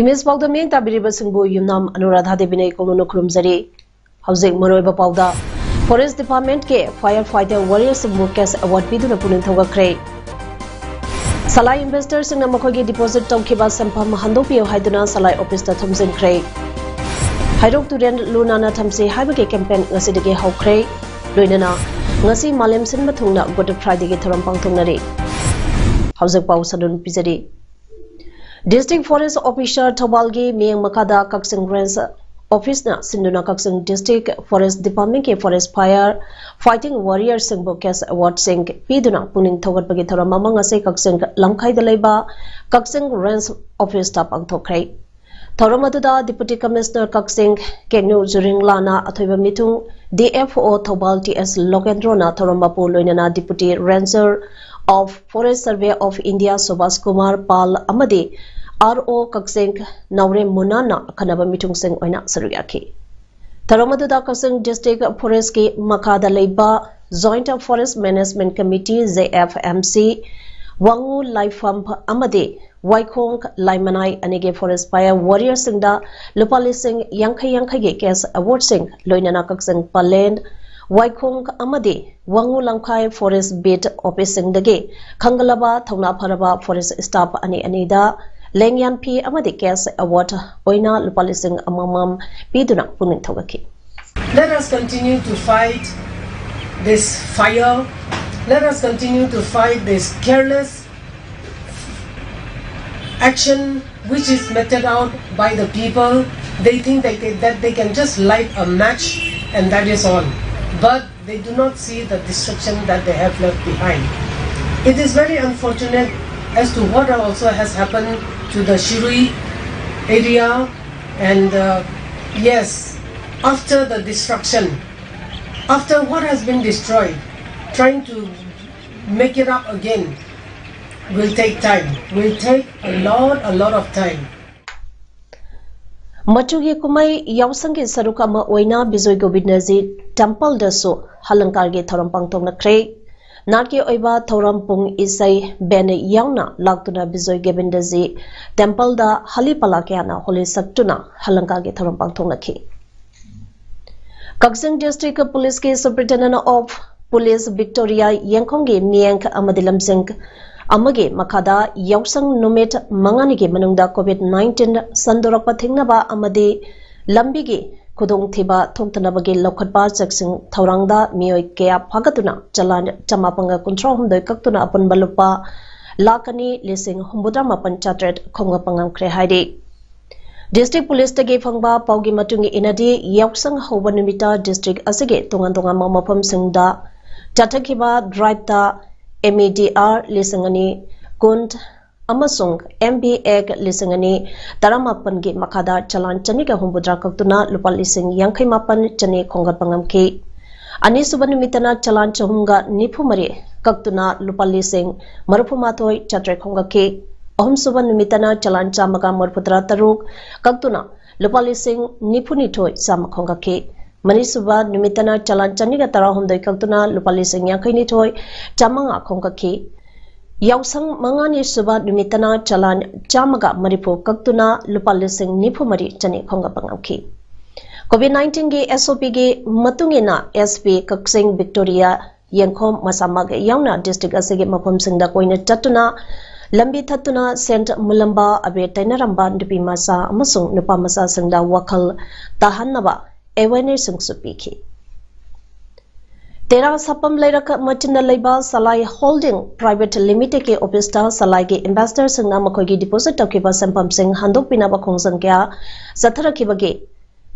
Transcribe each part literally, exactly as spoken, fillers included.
Image ꯄꯥꯎꯗ ꯃꯤꯠꯌꯦꯡ ꯇꯥꯕꯤꯔꯤꯕꯁꯤꯡꯕꯨ ꯌꯨꯝꯅꯥꯝ ꯑꯅꯨꯔꯥꯙꯥ ꯗꯦꯕꯤꯅ ꯏꯀꯣꯛꯅꯅ ꯈꯨꯔꯨꯝꯖꯔꯤ꯫ ꯍꯧꯖꯤꯛ ꯃꯔꯨꯑꯣꯏꯕ ꯄꯥꯎꯗ, Forest Department ꯀꯤ fire fighter warrior ꯁꯤꯡꯕꯨ cash award ꯄꯤꯗꯨꯅ ꯄꯨꯛꯅꯤꯡ ꯊꯧꯒꯠꯈ꯭ꯔꯦ꯫ ꯁꯂꯥꯏ investor ꯁꯤꯡꯅ ꯃꯈꯣꯏꯒꯤ deposit ꯇꯧꯈꯤꯕ ꯁꯦꯟꯐꯝ ꯍꯟꯗꯣꯛꯄꯤꯌꯨ ꯍꯥꯏꯗꯨꯅ ꯁꯂꯥꯏ office ꯇ ꯊꯣꯝꯖꯤꯟꯈ꯭ꯔꯦ꯫ ꯍꯩꯔꯣꯛ ꯇꯨꯔꯦꯜ ꯂꯨ ꯅꯥꯟꯅ ꯊꯝꯁꯤ ꯍꯥꯏꯕꯒꯤ campaign ꯉꯁꯤꯗꯒꯤ ꯍꯧꯈ꯭ꯔꯦ꯫ ꯂꯣꯏꯅꯅ ꯉꯁꯤ ꯃꯥꯂꯦꯝ ꯁꯤꯟꯕ ꯊꯨꯡꯅ Good Friday ꯒꯤ ꯊꯧꯔꯝ ꯄꯥꯡꯊꯣꯛꯅꯔꯤ꯫ ꯍꯧꯖꯤꯛ ꯄꯥꯎ ꯁꯟꯗꯣꯟ ꯄꯤꯖꯔꯤ꯫ District Forest Officer ꯊꯧꯕꯥꯜꯒꯤ ꯃꯤꯠꯌꯦꯡ ꯃꯈꯥꯗ ꯀꯛꯆꯤꯡ Range Office ꯅ ꯁꯤꯟꯗꯨꯅ ꯀꯛꯆꯤꯡ District Forest Department ꯀꯤ forest fire fighting warrior ꯁꯤꯡꯕꯨ cash award ꯁꯤꯡ ꯄꯤꯗꯨꯅ ꯄꯨꯛꯅꯤꯡ ꯊꯧꯒꯠꯄꯒꯤ ꯊꯧꯔꯝ ꯑꯃ ꯉꯁꯤ ꯀꯛꯆꯤꯡ ꯂꯝꯈꯥꯏꯗ ꯂꯩꯕ ꯀꯛꯆꯤꯡ Range Office ꯇ ꯄꯥꯡꯊꯣꯛꯈ꯭ꯔꯦ꯫ ꯊꯧꯔꯝ ꯑꯗꯨꯗ Deputy Commissioner ꯀꯛꯆꯤꯡ ꯀꯦꯡꯅꯨ ꯖꯨꯔꯤꯡꯂꯥꯅ ꯑꯊꯣꯏꯕ ꯃꯤꯊꯨꯡ, D F O Thoubal T S ꯂꯣꯀꯦꯟꯗ꯭ꯔꯣꯅ ꯊꯧꯔꯝ ꯃꯄꯨ ꯂꯣꯏꯅꯅ Deputy Ranger of Forest Survey of India Subhas Kumar ꯄꯥꯜ ꯑꯃꯗꯤ R O ꯀꯛꯆꯤꯡ ꯅꯥꯎꯔꯦꯝ ꯃꯨꯅꯥꯟꯅ ꯑꯈꯟꯅꯕ ꯃꯤꯊꯨꯡꯁꯤꯡ ꯑꯣꯏꯅ ꯁꯔꯨꯛ ꯌꯥꯈꯤ꯫ ꯊꯧꯔꯝ ꯑꯗꯨꯗ ꯀꯛꯆꯤꯡ District Forest ꯀꯤ ꯃꯈꯥꯗ ꯂꯩꯕ Joint Forest Management Committee, J F M C, ꯋꯥꯉꯨ ꯂꯥꯏꯐꯝ ꯑꯃꯗꯤ ꯋꯥꯏꯈꯣꯡ ꯂꯥꯏꯃꯅꯥꯏ ꯑꯅꯤꯒꯤ forest fire warrior ꯁꯤꯡꯗ ꯂꯨꯄꯥ ꯂꯤꯁꯤꯡ ꯌꯥꯡꯈꯩ ꯌꯥꯡꯈꯩꯒꯤ cash award ꯁꯤꯡ, ꯂꯣꯏꯅꯅ ꯀꯛꯆꯤꯡ ꯄꯂꯦꯟ, ꯋꯥꯏꯈꯣꯡ ꯑꯃꯗꯤ ꯋꯥꯉꯨ ꯂꯝꯈꯥꯏ forest beat office ꯁꯤꯡꯗꯒꯤ ꯈꯟꯒꯠꯂꯕ ꯊꯧꯅꯥ ꯐꯔꯕ forest staff ꯑꯅꯤ ꯑꯅꯤꯗ ꯂꯦꯡꯌꯥꯟ ꯐꯤ ꯑꯃꯗꯤ cash award ꯑꯣꯏꯅ ꯂꯨꯄꯥ ꯂꯤꯁꯤꯡ ꯑꯃꯃꯝ ꯄꯤꯗꯨꯅ ꯄꯨꯛꯅꯤꯡ ꯊꯧꯒꯠꯈꯤ꯫ Let us continue to fight this fire. Let us continue to fight this careless action which is meted out by the people. They think that they, that they can just light a match and that is all. But they do not see the destruction that they have left behind. It is very unfortunate as to what also has happened to the Shirui area, and uh, yes, after the destruction, after what has been destroyed, trying to make it up again will take time, will take a lot, a lot of time. ꯃꯆꯨꯒꯤ ꯀꯨꯝꯍꯩ ꯌꯥꯎꯁꯪꯒꯤ ꯁꯔꯨꯛ ꯑꯃ ꯑꯣꯏꯅ ꯕꯤꯖꯣꯏ ꯒꯣꯕꯤꯟꯗꯖꯤ ꯇꯦꯝꯄꯜꯗꯁꯨ ꯍꯂꯪꯀꯥꯔꯒꯤ ꯊꯧꯔꯝ ꯄꯥꯡꯊꯣꯛꯅꯈ꯭ꯔꯦ꯫ ꯅꯥꯠꯀꯤ ꯑꯣꯏꯕ ꯊꯧꯔꯝ ꯄꯨꯡ ꯏꯁꯩ ꯕꯦꯟ ꯌꯥꯎꯅ ꯂꯥꯛꯇꯨꯅ ꯕꯤꯖꯣꯏ ꯒꯣꯕꯤꯟꯗꯖꯤ ꯇꯦꯝꯄꯜꯗ ꯍꯂꯤ ꯄꯂꯥ ꯀꯌꯥꯅ ꯍꯣꯂꯤ ꯁꯛꯇꯨꯅ ꯍꯂꯪꯀꯥꯔꯒꯤ ꯊꯧꯔꯝ ꯄꯥꯡꯊꯣꯛꯅꯈꯤ꯫ ꯀꯛꯆꯤꯡ ꯗꯤꯁꯇ꯭ꯔꯤꯛ ꯄꯨꯂꯤꯁꯀꯤ ꯁꯨꯄꯔꯤꯟꯇꯦꯟꯗꯦꯟ ꯑꯣꯐ ꯄꯨꯂꯤꯁ ꯚꯤꯛꯇꯣꯔꯤꯌꯥ ꯌꯦꯡꯈꯣꯝꯒꯤ ꯃꯤꯠꯌꯦꯡ ꯑꯃꯗꯤ ꯂꯝꯖꯤꯡ ꯑꯃꯒꯤ ꯃꯈꯥꯗ ꯌꯥꯎꯁꯪ ꯅꯨꯃꯤꯠ ꯃꯉꯥꯅꯤꯒꯤ ꯃꯅꯨꯡꯗ ꯀꯣꯚꯤꯗ ꯅꯥꯏꯟꯇꯤꯟ ꯁꯟꯗꯣꯔꯛꯄ ꯊꯤꯡꯅꯕ ꯑꯃꯗꯤ ꯂꯝꯕꯤꯒꯤ ꯈꯨꯗꯣꯡꯊꯤꯕ ꯊꯣꯛꯇꯅꯕꯒꯤ ꯂꯧꯈꯠꯄ ꯆꯦꯛꯁꯤꯟ ꯊꯧꯔꯥꯡꯗ ꯃꯤꯑꯣꯏ ꯀꯌꯥ ꯐꯥꯒꯠꯇꯨꯅ ꯆꯂꯥꯟ ꯆꯃꯥꯄꯟꯒ ꯀꯨꯟꯊ꯭ꯔꯥ ꯍꯨꯝꯗꯣꯏ ꯀꯛꯇꯨꯅ ꯑꯄꯨꯟꯕ ꯂꯨꯄꯥ ꯂꯥꯈ ꯑꯅꯤ ꯂꯤꯁꯤꯡ ꯍꯨꯝꯐꯨꯇꯔꯥ ꯃꯥꯄꯟ ꯆꯥꯇ꯭ꯔꯦꯠ ꯈꯣꯝꯒꯠꯄ ꯉꯝꯈ꯭ꯔꯦ ꯍꯥꯏꯔꯤ꯫ ꯗꯤꯁꯇ꯭ꯔꯤꯛ ꯄꯨꯂꯤꯁꯇꯒꯤ ꯐꯪꯕ ꯄꯥꯎꯒꯤ ꯃꯇꯨꯡ ꯏꯟꯅꯗꯤ, ꯌꯥꯎꯁꯪ ꯍꯧꯕ ꯅꯨꯃꯤꯠꯇ ꯗꯤꯁꯇ꯭ꯔꯤꯛ ꯑꯁꯤꯒꯤ ꯇꯣꯉꯥꯟ ꯇꯣꯉꯥꯟꯕ ꯃꯐꯝꯁꯤꯡꯗ ꯆꯠꯊꯈꯤꯕ ꯗ꯭ꯔꯥꯏꯚꯇ ꯑꯦꯝ ꯏ ꯗꯤ ꯑꯥꯔ ꯂꯤꯁꯤꯡ ꯑꯅꯤ ꯀꯨꯟ ꯑꯃꯁꯨꯡ ꯑꯦꯝ ꯕꯤ ꯑꯦꯛ ꯂꯤꯁꯤꯡ ꯑꯅꯤ ꯇꯔꯥꯃꯥꯄꯟꯒꯤ ꯃꯈꯥꯗ ꯆꯂꯥꯟ ꯆꯅꯤꯒ ꯍꯨꯝꯐꯨꯇꯔꯥ ꯀꯛꯇꯨꯅ ꯂꯨꯄꯥ ꯂꯤꯁꯤꯡ ꯌꯥꯡꯈꯩ ꯃꯥꯄꯟ ꯆꯅꯤ ꯈꯣꯝꯒꯠꯄ ꯉꯝꯈꯤ꯫ ꯑꯅꯤꯁꯨꯕ ꯅꯨꯃꯤꯠꯇꯅ ꯆꯂꯥꯟ ꯆꯍꯨꯝꯒ ꯅꯤꯐꯨ ꯃꯔꯤ ꯀꯛꯇꯨꯅ ꯂꯨꯄꯥ ꯂꯤꯁꯤꯡ ꯃꯔꯤꯐꯨ ꯃꯥꯊꯣꯏ ꯆꯥꯇ꯭ꯔꯦꯠ ꯈꯣꯝꯒꯠꯈꯤ꯫ ꯑꯍꯨꯝꯁꯨꯕ ꯅꯨꯃꯤꯠꯇꯅ ꯆꯂꯥꯟ ꯆꯥꯝꯃꯒ ꯃꯔꯤꯐꯨꯇꯔꯥ ꯇꯔꯨꯛ ꯀꯛꯇꯨꯅ ꯂꯨꯄꯥ ꯂꯤꯁꯤꯡ ꯅꯤꯐꯨꯅꯤꯊꯣꯏ ꯆꯥꯝꯃ ꯈꯣꯝꯒꯠꯈꯤ꯫ ꯃꯔꯤꯁꯨꯕ ꯅꯨꯃꯤꯠꯇꯅ ꯆꯂꯥꯟ ꯆꯅꯤꯒ ꯇꯔꯥꯍꯨꯝꯗꯣꯏ ꯀꯛꯇꯨꯅ ꯂꯨꯄꯥ ꯂꯤꯁꯤꯡ ꯌꯥꯡꯈꯩꯅꯤꯊꯣꯏ ꯆꯥꯝꯃꯉꯥ ꯈꯣꯝꯒꯠꯈꯤ꯫ ꯌꯥꯎꯁꯪ ꯃꯉꯥꯅꯤ ꯁꯨꯕ ꯅꯨꯃꯤꯠꯇꯅ ꯆꯂꯥꯟ ꯆꯥꯝꯃꯒ ꯃꯔꯤꯐꯨ ꯀꯛꯇꯨꯅ ꯂꯨꯄꯥ ꯂꯤꯁꯤꯡ ꯅꯤꯐꯨ ꯃꯔꯤ ꯆꯅꯤ ꯈꯣꯝꯒꯠꯄ ꯉꯝꯈꯤ꯫ ꯀꯣꯚꯤꯗ ꯅꯥꯏꯟꯇꯤꯟꯒꯤ ꯑꯦꯁ ꯑꯣ ꯄꯤꯒꯤ ꯃꯇꯨꯡ ꯏꯟꯅ, ꯑꯦꯁ ꯄꯤ ꯀꯛꯆꯤꯡ ꯚꯤꯛꯇꯣꯔꯤꯌꯥ ꯌꯦꯡꯈꯣꯝ ꯃꯁꯥꯃꯛ ꯌꯥꯎꯅ ꯗꯤꯁꯇ꯭ꯔꯤꯛ ꯑꯁꯤꯒꯤ ꯃꯐꯝꯁꯤꯡꯗ ꯀꯣꯏꯅ ꯆꯠꯇꯨꯅ ꯂꯝꯕꯤ ꯊꯠꯇꯨꯅ ꯁꯦꯟꯠ ꯃꯨꯜꯂꯝꯕ, ꯑꯕꯦꯔ ꯇꯩꯅꯔꯝꯕ ꯅꯨꯄꯤ ꯃꯆꯥ ꯑꯃꯁꯨꯡ ꯅꯨꯄꯥ ꯃꯆꯥꯁꯤꯡꯗ ꯋꯥꯈꯜ ꯇꯥꯍꯟꯅꯕ ꯑꯦꯋꯦꯔꯅꯦꯁꯁꯤꯡꯁꯨ ꯄꯤꯈꯤ꯫ ꯇꯦꯔꯥ ꯁꯥꯄꯝ ꯂꯩꯔꯛ ꯃꯆꯤꯟꯗ ꯂꯩꯕ ꯁꯂꯥꯏ ꯍꯣꯜꯗꯤꯡ ꯄ꯭ꯔꯥꯏꯚꯦꯠ ꯂꯤꯃꯤꯇꯦꯗꯀꯤ ꯑꯣꯐꯤꯁꯇ ꯁꯂꯥꯏꯒꯤ ꯏꯟꯚꯦꯁꯇꯔꯁꯤꯡꯅ ꯃꯈꯣꯏꯒꯤ ꯗꯤꯄꯣꯖꯤꯠ ꯇꯧꯈꯤꯕ ꯁꯦꯟꯐꯝꯁꯤꯡ ꯍꯟꯗꯣꯛꯄꯤꯅꯕ ꯈꯣꯡꯖꯪ ꯀꯌꯥ ꯆꯠꯊꯔꯛꯈꯤꯕꯒꯤ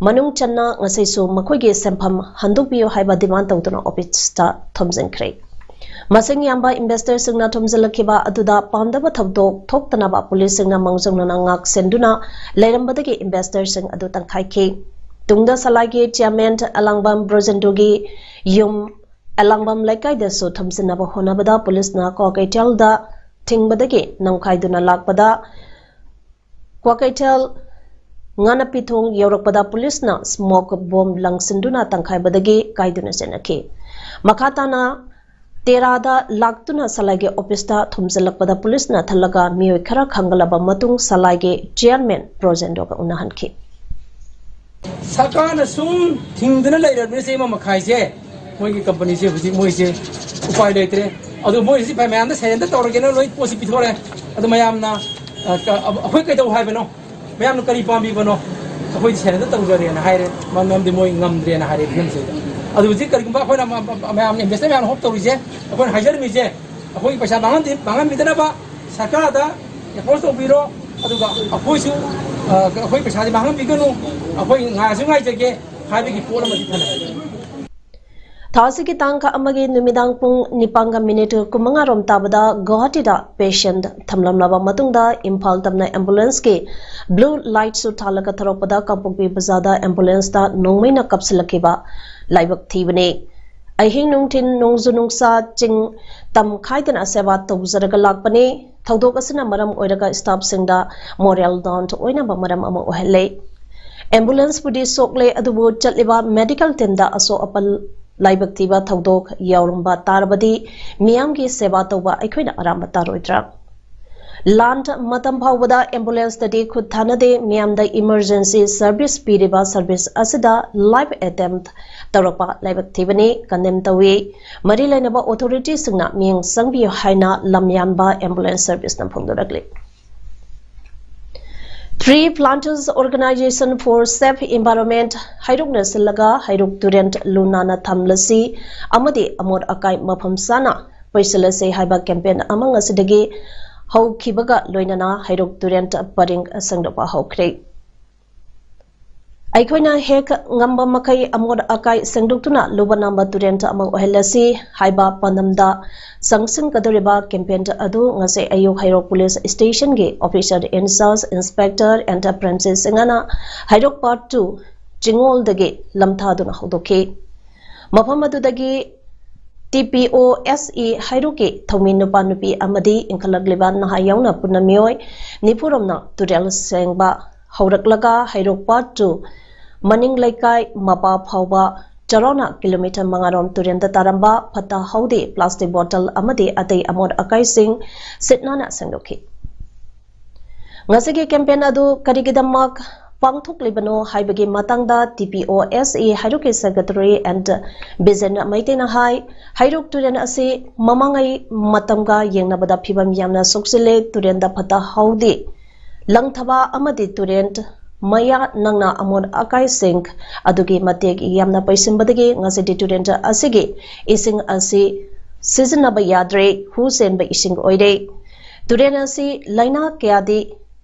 ꯃꯅꯨꯡ ꯆꯟꯅ ꯉꯁꯤꯁꯨ ꯃꯈꯣꯏꯒꯤ ꯁꯦꯟꯐꯝ ꯍꯟꯗꯣꯛꯄꯤꯌꯨ ꯍꯥꯏꯕ ꯗꯤꯃꯥꯟ ꯇꯧꯗꯨꯅ ꯑꯣꯐꯤꯁꯇ ꯊꯣꯝꯖꯤꯟꯈ꯭ꯔꯦ꯫ ꯃꯁꯤꯡ ꯌꯥꯝꯕ ꯏꯟꯚꯦꯁꯇꯔꯁꯤꯡꯅ ꯊꯨꯝꯖꯤꯜꯂꯛꯈꯤꯕ ꯑꯗꯨꯗ ꯄꯥꯝꯗꯕ ꯊꯧꯗꯣꯛ ꯊꯣꯛꯇꯅꯕ ꯄꯨꯂꯤꯁꯁꯤꯡꯅ ꯃꯥꯡꯖꯧꯅꯅ ꯉꯥꯛ ꯁꯦꯟꯗꯨꯅ ꯂꯩꯔꯝꯕꯗꯒꯤ ꯏꯟꯚꯦꯁꯇꯔꯁꯤꯡ ꯑꯗꯨ ꯇꯪꯈꯥꯏꯈꯤ꯫ ꯇꯨꯡꯗ ꯁꯂꯥꯏꯒꯤ ꯆꯤꯌꯥꯔꯃꯦꯟ ꯑꯂꯥꯡꯕꯝ ꯕ꯭ꯔꯣꯖꯦꯟꯗꯨꯒꯤ ꯌꯨꯝ ꯑꯂꯥꯡꯕꯝ ꯂꯩꯀꯥꯏꯗꯁꯨ ꯊꯨꯝꯖꯤꯟꯅꯕ ꯍꯣꯠꯅꯕꯗ ꯄꯨꯂꯤꯁꯅ ꯀ꯭ꯋꯥꯀꯩꯊꯦꯜꯗ ꯊꯤꯡꯕꯗꯒꯤ ꯅꯝꯈꯥꯏꯗꯨꯅ ꯂꯥꯛꯄꯗ ꯀ꯭ꯋꯥꯀꯩꯊꯦꯜ ꯉꯥꯅꯄꯤꯊꯣꯡ ꯌꯧꯔꯛꯄꯗ ꯄꯨꯂꯤꯁꯅ ꯁ꯭ꯃꯣꯛ ꯕꯣꯝ ꯂꯪꯁꯤꯟꯗꯨꯅ ꯇꯪꯈꯥꯏꯕꯗꯒꯤ ꯀꯥꯏꯗꯨꯅ ꯆꯦꯟꯅꯈꯤ꯫ ꯃꯈꯥ ꯇꯥꯅ ꯇꯦꯔꯥꯗ ꯂꯥꯛꯇꯨꯅ ꯁꯂꯥꯏꯒꯤ ꯑꯣꯐꯤꯁꯇ ꯊꯨꯝꯖꯤꯜꯂꯛꯄꯗ ꯄꯨꯂꯤꯁꯅ ꯊꯜꯂꯒ ꯃꯤꯑꯣꯏ ꯈꯔ ꯈꯪꯒꯠꯂꯕ ꯃꯇꯨꯡ ꯁꯂꯥꯏꯒꯤ ꯆꯤꯌꯥꯔꯃꯦꯟ ꯕ꯭ꯔꯣꯖꯦꯟꯗꯣꯒ ꯎꯅꯍꯟꯈꯤ꯫ ꯁꯔꯀꯥꯔꯅ ꯁꯨꯝ ꯊꯤꯡꯗꯨꯅ ꯂꯩꯔꯕꯅꯤꯅ ꯆꯍꯤ ꯑꯃ ꯃꯈꯥꯏꯁꯦ ꯃꯣꯏꯒꯤ ꯀꯝꯄꯅꯤꯁꯦ ꯍꯧꯖꯤꯛ ꯃꯣꯏꯁꯦ ꯎꯄꯥꯏ ꯂꯩꯇ꯭ꯔꯦ꯫ ꯑꯗꯨ ꯃꯣꯏ ꯍꯧꯖꯤꯛ ꯃꯌꯥꯝꯗ ꯁꯔꯦꯟꯗꯔ ꯇꯧꯔꯒꯦꯅ ꯂꯣꯏ ꯄꯣꯠꯁꯤ ꯄꯤꯊꯣꯔꯛꯑꯦ꯫ ꯑꯗꯨ ꯃꯌꯥꯝꯅ ꯑꯩꯈꯣꯏ ꯀꯩꯗꯧ ꯍꯥꯏꯕꯅꯣ? ꯃꯌꯥꯝꯅ ꯀꯔꯤ ꯄꯥꯝꯕꯤꯕꯅꯣ? ꯑꯩꯈꯣꯏꯗꯤ ꯁꯔꯦꯟꯗꯔ ꯇꯧꯖꯔꯦꯅ ꯍꯥꯏꯔꯦ꯫ ꯃꯔꯝꯗꯤ ꯃꯣꯏ ꯉꯝꯗ꯭ꯔꯦꯅ ꯍꯥꯏꯔꯦ ꯐꯤꯂꯝꯁꯤꯗ꯫ ꯑꯗꯨ ꯍꯧꯖꯤꯛ ꯀꯔꯤꯒꯨꯝꯕ ꯑꯩꯈꯣꯏꯅ ꯃꯌꯥꯝꯅ ꯏꯟꯚꯦꯁꯇꯔ ꯃꯌꯥꯝꯅ ꯍꯣꯞ ꯇꯧꯔꯤꯁꯦ, ꯑꯩꯈꯣꯏꯅ ꯍꯥꯏꯖꯔꯝꯃꯤꯁꯦ, ꯑꯩꯈꯣꯏꯒꯤ ꯄꯩꯁꯥ ꯃꯥꯡꯍꯟꯗꯤ ꯃꯥꯡꯍꯟꯕꯤꯗꯅꯕ ꯁꯔꯀꯥꯔꯗ ꯑꯦꯄ꯭ꯔꯣꯁ ꯇꯧꯕꯤꯔꯣ꯫ ꯑꯗꯨꯒ ꯑꯩꯈꯣꯏꯁꯨ ꯑꯩꯈꯣꯏ ꯄꯩꯁꯥꯁꯦ ꯃꯥꯡꯍꯟꯕꯤꯒꯅꯨ, ꯑꯩꯈꯣꯏ ꯉꯥꯏꯁꯨ ꯉꯥꯏꯖꯒꯦ ꯍꯥꯏꯕꯒꯤ ꯄꯣꯠ ꯑꯃꯗꯤ ꯊꯝꯃꯦ꯫ ꯊꯥ ꯑꯁꯤꯒꯤ ꯇꯥꯡ ꯑꯃꯒꯤ ꯅꯨꯃꯤꯗꯥꯡ ꯄꯨꯡ ꯅꯤꯄꯥꯟꯒ ꯃꯤꯅꯤꯠ ꯀꯨꯟꯃꯉꯥ ꯔꯣꯝ ꯇꯥꯕꯗ ꯒꯨꯋꯥꯍꯥꯇꯤꯗ ꯄꯦꯁꯦꯟꯠ ꯊꯝꯂꯝꯂꯕ ꯃꯇꯨꯡꯗ ꯏꯝꯐꯥꯜ ꯇꯝꯅ ꯑꯦꯝꯕꯨꯂꯦꯟꯁꯀꯤ ꯕ꯭ꯂꯨ ꯂꯥꯏꯠꯁꯨ ꯊꯥꯜꯂꯒ ꯊꯧꯔꯛꯄꯗ ꯀꯥꯡꯄꯣꯛꯄꯤ ꯕꯖꯥꯔꯗ ꯑꯦꯝꯕꯨꯂꯦꯟꯁꯇ ꯅꯣꯡꯃꯩꯅ ꯀꯥꯞꯁꯤꯜꯂꯛꯈꯤꯕ ꯂꯥꯏꯕꯛ ꯊꯤꯕꯅꯤ꯫ ꯑꯍꯤꯡ ꯅꯨꯡꯊꯤꯜ ꯅꯣꯡꯖꯨ ꯅꯨꯡꯁꯥ ꯆꯤꯡ ꯇꯝ ꯈꯥꯏꯗꯅ ꯁꯦꯕꯥ ꯇꯧꯖꯔꯒ ꯂꯥꯛꯄꯅꯤ꯫ ꯊꯧꯗꯣꯛ ꯑꯁꯤꯅ ꯃꯔꯝ ꯑꯣꯏꯔꯒ ꯁ꯭ꯇꯥꯐꯁꯤꯡꯗ ꯃꯣꯔꯦꯜ ꯗꯥꯎꯟ ꯑꯣꯏꯅꯕ ꯃꯔꯝ ꯑꯃ ꯑꯣꯏꯍꯜꯂꯦ꯫ ꯑꯦꯝꯕꯨꯂꯦꯟꯁꯄꯨꯗꯤ ꯁꯣꯛꯂꯦ, ꯑꯗꯨꯕꯨ ꯆꯠꯂꯤꯕ ꯃꯦꯗꯤꯀꯦꯜ ꯇꯤꯝꯗ ꯑꯁꯣꯛ ꯑꯄꯟ ꯂꯥꯏꯕꯛ ꯊꯤꯕ ꯊꯧꯗꯣꯛ ꯌꯥꯎꯔꯝꯕ ꯇꯥꯔꯕꯗꯤ ꯃꯤꯌꯥꯝꯒꯤ ꯁꯦꯕꯥ ꯇꯧꯕ ꯑꯩꯈꯣꯏꯅ ꯑꯔꯥꯟꯕ ꯇꯥꯔꯣꯏꯗ꯭ꯔꯥ? ꯂꯥꯟ ꯃꯇꯝ ꯐꯥꯎꯕꯗ ꯑꯦꯝꯕꯨꯂꯦꯟꯁꯇꯗꯤ ꯈꯨꯠ ꯊꯥꯅꯗꯦ꯫ ꯃꯤꯌꯥꯝꯗ ꯏꯃꯔꯖꯦꯟꯁꯤ ꯁꯔꯚꯤꯁ ꯄꯤꯔꯤꯕ ꯁꯔꯚꯤꯁ ꯑꯁꯤꯗ ꯂꯥꯏꯐ ꯑꯦꯇꯦꯝꯞ ꯇꯧꯔꯛꯄ ꯂꯥꯏꯕꯛ ꯊꯤꯕꯅꯤ, ꯀꯟꯗꯦꯝ ꯇꯧꯏ꯫ ꯃꯔꯤ ꯂꯩꯅꯕ ꯑꯣꯊꯣꯔꯤꯇꯤꯁꯤꯡꯅ ꯃꯤꯠꯌꯦꯡ ꯆꯪꯕꯤꯌꯨ ꯍꯥꯏꯅ ꯂꯝꯌꯥꯟꯕ ꯑꯦꯝꯕꯨꯂꯦꯟꯁ ꯁꯔꯚꯤꯁꯅ ꯐꯣꯡꯗꯣꯔꯛꯂꯤ꯫ Tree Planters Organization for Safe Environment ꯍꯩꯔꯣꯛꯅ ꯁꯤꯜꯂꯒ ꯍꯩꯔꯣꯛ ꯇꯨꯔꯦꯜ ꯂꯨ ꯅꯥꯟꯅ ꯊꯝꯂꯁꯤ ꯑꯃꯗꯤ ꯑꯃꯣꯠ ꯑꯀꯥꯏ ꯃꯐꯝ ꯆꯥꯅ ꯄꯩꯁꯤꯜꯂꯁꯤ ꯍꯥꯏꯕ ꯀꯦꯝꯄꯦꯟ ꯑꯃ ꯉꯁꯤꯗꯒꯤ ꯍꯧꯈꯤꯕꯒ ꯂꯣꯏꯅꯅ ꯍꯩꯔꯣꯛ ꯇꯨꯔꯦꯜ ꯄꯔꯤꯡ ꯁꯦꯡꯗꯣꯛꯄ ꯍꯧꯈ꯭ꯔꯦ꯫ ꯑꯩꯈꯣꯏꯅ ꯍꯦꯛ ꯉꯝꯕ ꯃꯈꯩ ꯑꯃꯣꯠ ꯑꯀꯥꯏ ꯁꯦꯡꯗꯣꯛꯇꯨꯅ ꯂꯨꯕ ꯅꯥꯟꯕ ꯇꯨꯔꯦꯜ ꯑꯃ ꯑꯣꯏꯍꯜꯂꯁꯤ ꯍꯥꯏꯕ ꯄꯥꯟꯗꯝꯗ ꯆꯪꯁꯤꯟꯒꯗꯧꯔꯤꯕ campaign ꯑꯗꯨ ꯉꯁꯤ ꯑꯌꯨꯛ ꯍꯩꯔꯣꯛ police stationꯒꯤ officer in charge Inspector and Francis ꯁꯤꯡꯍꯅ ꯍꯩꯔꯣꯛ Part two ꯆꯤꯡꯉꯣꯜꯗꯒꯤ ꯂꯝꯊꯥꯗꯨꯅ ꯍꯧꯗꯣꯛꯈꯤ꯫ ꯃꯐꯝ ꯑꯗꯨꯗꯒꯤ TPOSE ꯍꯩꯔꯣꯛꯀꯤ ꯊꯧꯃꯤ ꯅꯨꯄꯥ ꯅꯨꯄꯤ ꯑꯃꯗꯤ ꯏꯟꯈꯠꯂꯛꯂꯤꯕ ꯅꯍꯥ ꯌꯥꯎꯅ ꯄꯨꯟꯅ ꯃꯤꯑꯣꯏ ꯅꯤꯐꯨꯔꯣꯝꯅ ꯇꯨꯔꯦꯜ ꯁꯦꯡꯕ ꯍꯧꯔꯛꯂꯒ ꯍꯩꯔꯣꯛ Part two ꯃꯅꯤꯡ ꯂꯩꯀꯥꯏ ꯃꯄꯥ ꯐꯥꯎꯕ ꯆꯥꯎꯔꯥꯛꯅ kilometre ꯃꯉꯥꯔꯣꯝ ꯇꯨꯔꯦꯜꯗ ꯇꯥꯔꯝꯕ ꯐꯠꯇ ꯍꯥꯎꯗꯤ, plastic bottle ꯑꯃꯗꯤ ꯑꯇꯩ ꯑꯃꯣꯠ ꯑꯀꯥꯏꯁꯤꯡ ꯁꯤꯠ ꯅꯥꯟꯅ ꯁꯦꯡꯗꯣꯛꯈꯤ꯫ ꯉꯁꯤꯒꯤ campaign ꯑꯗꯨ ꯀꯔꯤꯒꯤꯗꯃꯛ ꯄꯥꯡꯊꯣꯛꯂꯤꯕꯅꯣ ꯍꯥꯏꯕꯒꯤ ꯃꯇꯥꯡꯗ TPOSE ꯍꯩꯔꯣꯛꯀꯤ Secretary and ꯕꯤꯖꯦꯟ ꯃꯩꯇꯩꯅ ꯍꯥꯏ, ꯍꯩꯔꯣꯛ ꯇꯨꯔꯦꯜ ꯑꯁꯤ ꯃꯃꯥꯡꯉꯩ ꯃꯇꯝꯒ ꯌꯦꯡꯅꯕꯗ ꯐꯤꯕꯝ ꯌꯥꯝꯅ ꯁꯣꯛꯆꯤꯜꯂꯦ꯫ ꯇꯨꯔꯦꯜꯗ ꯐꯠꯇ ꯍꯥꯎꯗꯤ ꯂꯪꯊꯕ ꯑꯃꯗꯤ ꯇꯨꯔꯦꯜ ꯃꯌꯥ ꯅꯛꯅ ꯑꯃꯣꯠ ꯑꯀꯥꯏꯁꯤꯡ ꯑꯗꯨꯒꯤ ꯃꯇꯦꯛ ꯌꯥꯝꯅ ꯄꯩꯁꯤꯟꯕꯗꯒꯤ ꯉꯁꯤꯗꯤ ꯇꯨꯔꯦꯜ ꯑꯁꯤꯒꯤ ꯏꯁꯤꯡ ꯑꯁꯤ ꯁꯤꯖꯤꯟꯅꯕ ꯌꯥꯗ꯭ꯔꯦ, ꯍꯨ ꯆꯦꯟꯕ ꯏꯁꯤꯡ ꯑꯣꯏꯔꯦ꯫ ꯇꯨꯔꯦꯜ ꯑꯁꯤ ꯂꯥꯏꯅꯥ ꯀꯌꯥꯗꯤ,